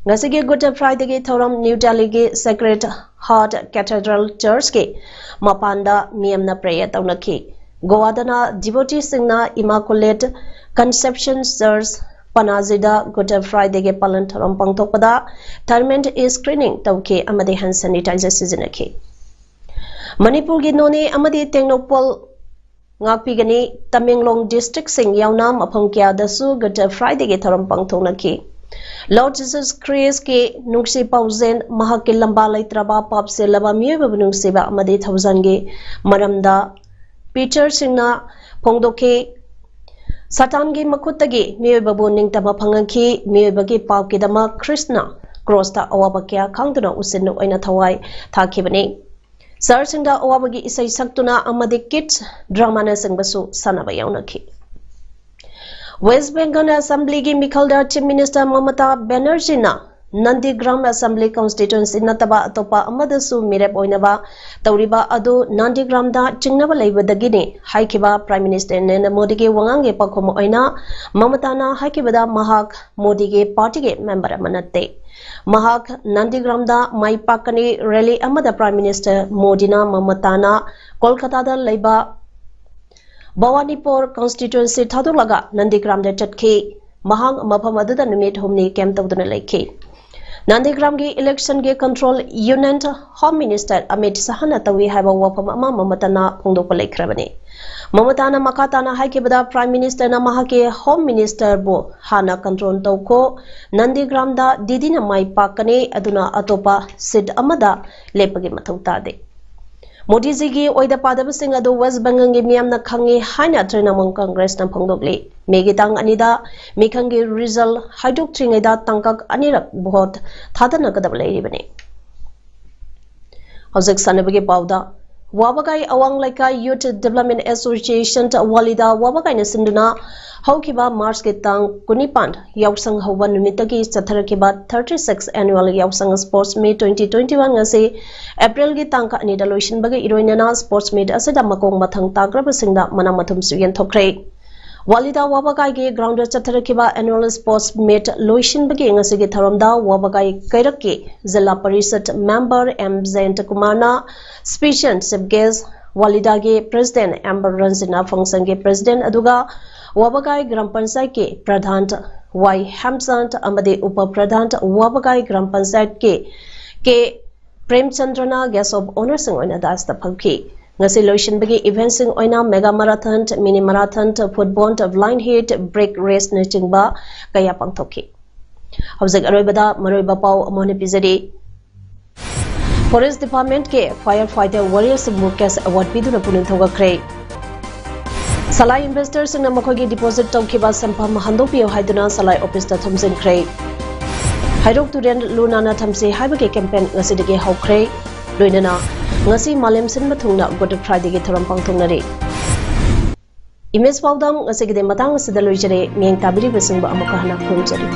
ꯉꯁꯤꯒꯤ Good Fridayꯒꯤ ꯊꯧꯔꯝ New Delhiꯒꯤ Sacred Heart Cathedral Churchꯀꯤ ꯃꯄꯥꯟꯗ ꯃꯤꯌꯥꯝꯅ prayer ꯇꯧꯅꯈꯤ꯫ ꯒꯣꯋꯥꯗꯅ devoteeꯁꯤꯡꯅ Immaculate Conception Church ꯄꯅꯥꯖꯤꯗ Good Fridayꯒꯤ ꯄꯥꯂꯟ ꯊꯧꯔꯝ ꯄꯥꯡꯊꯣꯛꯄꯗ thermal screening ꯇꯧꯈꯤ ꯑꯃꯗꯤ hand sanitizer ꯁꯤꯖꯤꯟꯅꯈꯤ꯫ ꯃꯅꯤꯄꯨꯔꯒꯤ ꯅꯣꯅꯦ ꯑꯃꯗꯤ ꯇꯦꯡꯅꯧꯄꯜ ꯉꯥꯛꯄꯤꯒꯅꯤ꯫ ꯇꯃꯦꯡꯂꯣꯡ districtꯁꯤꯡ ꯌꯥꯎꯅ ꯃꯐꯝ ꯀꯌꯥꯗꯁꯨ Good Fridayꯒꯤ ꯊꯧꯔꯝ ꯄꯥꯡꯊꯣꯛꯅꯈꯤ꯫ Lord Jesus Christꯀꯤ ꯅꯨꯡꯁꯤ ꯄꯥꯎꯖꯦꯜ, ꯃꯍꯥꯛꯀꯤ ꯂꯝꯕꯥ ꯂꯩꯇ꯭ꯔꯕ, ꯄꯥꯞ ꯆꯦꯜꯂꯕ ꯃꯤꯑꯣꯏꯕꯕꯨ ꯅꯨꯡꯁꯤꯕ ꯑꯃꯗꯤ ꯊꯧꯖꯥꯜꯒꯤ ꯃꯔꯝꯗ preacherꯁꯤꯡꯅ ꯐꯣꯡꯗꯣꯛꯈꯤ꯫ ꯁꯥꯇꯥꯟꯒꯤ ꯃꯈꯨꯠꯇꯒꯤ ꯃꯤꯑꯣꯏꯕꯕꯨ ꯅꯤꯡꯇꯝꯕ ꯐꯪꯍꯟꯈꯤ꯫ ꯃꯤꯑꯣꯏꯕꯒꯤ ꯄꯥꯞꯀꯤꯗꯃꯛ ꯈ꯭ꯔꯤꯁꯅ crossꯇ ꯑꯋꯥꯕ ꯀꯌꯥ ꯈꯥꯡꯗꯨꯅ ꯎꯁꯤꯟ ꯑꯣꯏꯅ ꯊꯋꯥꯏ ꯊꯥꯈꯤꯕꯅꯤ꯫ Churchꯁꯤꯡꯗ ꯑꯋꯥꯕꯒꯤ ꯏꯁꯩ ꯁꯛꯇꯨꯅ ꯑꯃꯗꯤ kids dramaꯅꯆꯤꯡꯕꯁꯨ ꯁꯥꯟꯅꯕ ꯌꯥꯎꯅꯈꯤ꯫ West Bengal Assemblyꯒꯤ ꯃꯤꯈꯜꯗ Chief Minister ꯃꯃꯇꯥ ꯕꯦꯅꯔꯖꯤꯅ ꯅꯟꯗꯤꯒ꯭ꯔꯥꯝ ꯑꯦꯁꯦꯝꯕ꯭ꯂꯤ ꯀꯟꯁꯇꯤꯇ꯭ꯋꯦꯟꯁꯤ ꯅꯠꯇꯕ ꯑꯇꯣꯞꯄ ꯑꯃꯗꯁꯨ ꯃꯤꯔꯦꯞ ꯑꯣꯏꯅꯕ ꯇꯧꯔꯤꯕ ꯑꯗꯨ ꯅꯟꯗꯤꯒ꯭ꯔꯥꯝꯗ ꯆꯤꯡꯅꯕ ꯂꯩꯕꯗꯒꯤꯅꯤ ꯍꯥꯏꯈꯤꯕ ꯄ꯭ꯔꯥꯏꯝ ꯃꯤꯅꯤꯁꯇꯔ ꯅꯔꯦꯟꯗ꯭ꯔ ꯃꯣꯗꯤꯒꯤ ꯋꯥꯉꯥꯡꯒꯤ ꯄꯥꯎꯈꯨꯝ ꯑꯣꯏꯅ ꯃꯃꯇꯥꯅ ꯍꯥꯏꯈꯤꯕꯗ ꯃꯍꯥꯛ ꯃꯣꯗꯤꯒꯤ ꯄꯥꯔꯇꯤꯒꯤ ꯃꯦꯝꯕꯔ ꯑꯃ ꯅꯠꯇꯦ꯫ ꯃꯍꯥꯛ ꯅꯟꯗꯤꯒ꯭ꯔꯥꯝꯗ ꯃꯥꯏ ꯄꯥꯛꯀꯅꯤ꯫ ꯔꯦꯂꯤ ꯑꯃꯗ ꯄ꯭ꯔꯥꯏꯝ ꯃꯤꯅꯤꯁꯇꯔ ꯃꯣꯗꯤꯅ ꯃꯃꯇꯥꯅ ꯀꯣꯜꯀꯇꯥꯗ ꯂꯩꯕ ꯚꯋꯥꯅꯤꯄꯨꯔ ꯀꯟꯁꯇꯤꯇ꯭ꯋꯦꯟꯁꯤ ꯊꯥꯗꯣꯛꯂꯒ ꯅꯟꯗꯤꯒ꯭ꯔꯥꯝꯗ ꯆꯠꯈꯤ꯫ ꯃꯍꯥꯛ ꯃꯐꯝ ꯑꯗꯨꯗ ꯅꯨꯃꯤꯠ ꯍꯨꯝꯅꯤ ꯀꯦꯝ ꯇꯧꯗꯨꯅ ꯂꯩꯈꯤ꯫ ꯅꯟꯗꯤꯒ꯭ꯔꯥꯝꯒꯤ ꯏꯂꯦꯛꯁꯟꯒꯤ control union home minister Amit ꯁꯥꯍꯅ ꯇꯧꯏ ꯍꯥꯏꯕ ꯋꯥꯐꯝ ꯑꯃ ꯃꯃꯇꯥꯅ ꯐꯣꯡꯗꯣꯛꯄ ꯂꯩꯈ꯭ꯔꯕꯅꯤ꯫ ꯃꯃꯇꯥꯅ ꯃꯈꯥ ꯇꯥꯅ ꯍꯥꯏꯈꯤꯕꯗ, ꯄ꯭ꯔꯥꯏꯝ ꯃꯤꯅꯤꯁꯇꯔꯅ ꯃꯍꯥꯛꯀꯤ ꯍꯣꯝ ꯃꯤꯅꯤꯁꯇꯔꯕꯨ ꯍꯥꯟꯅ ꯀꯟꯇ꯭ꯔꯣꯜ ꯇꯧꯈꯣ꯫ ꯅꯟꯗꯤꯒ꯭ꯔꯥꯝꯗ ꯗꯤꯗꯤꯅ ꯃꯥꯏ ꯄꯥꯛꯀꯅꯤ, ꯑꯗꯨꯅ ꯑꯇꯣꯞꯄ ꯁꯤꯠ ꯑꯃꯗ ꯂꯦꯞꯄꯒꯤ ꯃꯊꯧ ꯇꯥꯗꯦ꯫ ꯃꯣꯗꯤꯖꯤꯒꯤ ꯑꯣꯏꯗ ꯄꯥꯗꯕꯁꯤꯡ ꯑꯗꯨ ꯋꯦꯁ ꯕꯦꯡꯒꯜꯒꯤ ꯃꯤꯌꯥꯝꯅ ꯈꯪꯉꯤ ꯍꯥꯏꯅ ꯇ꯭ꯔꯤꯅꯃꯨꯜ ꯀꯪꯒ꯭ꯔꯦꯁꯅ ꯐꯣꯡꯗꯣꯛꯂꯤ꯫ ꯃꯦꯒꯤ ꯇꯥꯡ ꯑꯅꯤꯗ ꯃꯤꯈꯜꯒꯤ ꯔꯤꯖꯜ ꯍꯥꯏꯗꯣꯛꯇ꯭ꯔꯤꯉꯩꯗ ꯇꯥꯡꯀꯛ ꯑꯅꯤꯔꯛ ꯚꯣꯠ ꯊꯥꯗꯅꯒꯗꯕ ꯂꯩꯔꯤꯕꯅꯤ꯫ ꯍꯧꯖꯤꯛ ꯁꯥꯟꯅꯕꯒꯤ ꯄꯥꯎꯗ, ꯋꯥꯕꯒꯥꯏ ꯑꯋꯥꯡ ꯂꯩꯀꯥꯏ ꯌꯨꯊ ꯗꯤꯕꯦꯂꯞꯃꯦꯟ ꯑꯦꯁꯣꯁꯤꯌꯦꯁꯟ, ꯋꯥꯂꯤꯗ ꯋꯥꯕꯒꯥꯏꯅ ꯁꯤꯟꯗꯨꯅ ꯍꯧꯈꯤꯕ ꯃꯥꯔꯆꯀꯤ ꯇꯥꯡ ꯀꯨꯟꯅꯤꯄꯥꯟ ꯌꯥꯎꯁꯪ ꯍꯧꯕ ꯅꯨꯃꯤꯠꯇꯒꯤ ꯆꯠꯊꯔꯛꯈꯤꯕ thirty six annual ꯌꯥꯎꯁꯪ sports meet twenty twenty one ꯉꯁꯤ ꯑꯦꯄ꯭ꯔꯤꯜꯒꯤ ꯇꯥꯡ ꯑꯅꯤꯗ ꯂꯣꯏꯁꯤꯟꯕꯒ ꯏꯔꯣꯏꯅꯅ sports meet ꯑꯁꯤꯗ ꯃꯈꯣꯡ ꯃꯊꯪ ꯇꯥꯈ꯭ꯔꯕꯁꯤꯡꯗ ꯃꯅꯥ ꯃꯊꯨꯝꯁꯨ ꯌꯦꯟꯊꯣꯛꯈ꯭ꯔꯦ꯫ ꯋꯥꯂꯤꯗ ꯋꯥꯕꯒꯥꯏꯒꯤ ground ꯆꯠꯊꯔꯛꯈꯤꯕ annual sports meet ꯂꯣꯏꯁꯤꯟꯕꯒꯤ ꯉꯁꯤꯒꯤ ꯊꯧꯔꯝꯗ ꯋꯥꯕꯒꯥꯏ ꯀꯩꯔꯛꯀꯤ ꯖꯤꯂꯥ ꯄꯔꯤꯁꯠ member ꯑꯦꯝ ꯖꯌꯟꯇ ꯀꯨꯃꯥꯔꯅ special chief guest, ꯋꯥꯂꯤꯗꯥꯒꯤ president ꯑꯦꯝ ꯔꯟꯖꯤꯠꯅ functionꯒꯤ president, ꯑꯗꯨꯒ ꯋꯥꯕꯒꯥꯏ ꯒ꯭ꯔꯥꯝ ꯄꯟꯆꯥꯌꯠꯀꯤ ꯄ꯭ꯔꯙꯥꯟ ꯋꯥꯏ ꯍꯦꯝꯆꯟꯗ ꯑꯃꯗꯤ ꯎꯄ ꯄ꯭ꯔꯙꯥꯟ ꯋꯥꯕꯒꯥꯏ ꯒ꯭ꯔꯥꯝ ꯄꯟꯆꯥꯌꯠꯀꯤ ꯀꯦ ꯄ꯭ꯔꯦꯝꯆꯟꯗ꯭ꯔꯅ guest of honourꯁꯤꯡ ꯑꯣꯏꯅ dais ꯐꯝꯈꯤ꯫ ꯉꯁꯤ ꯂꯣꯏꯁꯤꯟꯕꯒꯤ eventꯁꯤꯡ ꯑꯣꯏꯅ mega marathon, mini marathon, football, blind heat, brick raceꯅꯆꯤꯡꯕ ꯀꯌꯥ ꯄꯥꯡꯊꯣꯛꯈꯤ꯫ ꯍꯧꯖꯤꯛ ꯑꯔꯣꯏꯕꯗ ꯃꯔꯨꯑꯣꯏꯕ ꯄꯥꯎ ꯑꯃꯨꯛ ꯍꯟꯅ ꯄꯤꯖꯔꯤ꯫ Forest Departmentꯀꯤ fire fighter warriorꯁꯤꯡꯕꯨ cash award ꯄꯤꯗꯨꯅ ꯄꯨꯛꯅꯤꯡ ꯊꯧꯒꯠꯈ꯭ꯔꯦ꯫ ꯁꯂꯥꯏ investorꯁꯤꯡꯅ ꯃꯈꯣꯏꯒꯤ deposit ꯇꯧꯈꯤꯕ ꯁꯦꯟꯐꯝ ꯍꯟꯗꯣꯛꯄꯤꯌꯨ ꯍꯥꯏꯗꯨꯅ ꯁꯂꯥꯏ officeꯇ ꯊꯣꯝꯖꯤꯟꯈ꯭ꯔꯦ꯫ ꯍꯩꯔꯣꯛ ꯇꯨꯔꯦꯜ ꯂꯨ ꯅꯥꯟꯅ ꯊꯝꯁꯤ ꯍꯥꯏꯕꯒꯤ campaign ꯉꯁꯤꯗꯒꯤ ꯍꯧꯈ꯭ꯔꯦ꯫ ꯂꯣꯏꯅꯅ ꯉꯁꯤ ꯃꯥꯂꯦꯝ ꯁꯤꯟꯕ ꯊꯨꯡꯅ Good Fridayꯒꯤ ꯊꯧꯔꯝ ꯄꯥꯡꯊꯣꯛꯅꯔꯤ꯫ Image ꯄꯥꯎꯗꯝ ꯉꯁꯤꯒꯤꯗꯤ ꯃꯇꯥꯡ ꯑꯁꯤꯗ ꯂꯣꯏꯖꯔꯦ꯫ ꯃꯤꯠꯌꯦꯡ ꯇꯥꯕꯤꯔꯤꯕꯁꯤꯡꯕꯨ ꯑꯃꯨꯛꯀ ꯍꯟꯅ ꯈꯨꯔꯨꯝꯖꯔꯤ꯫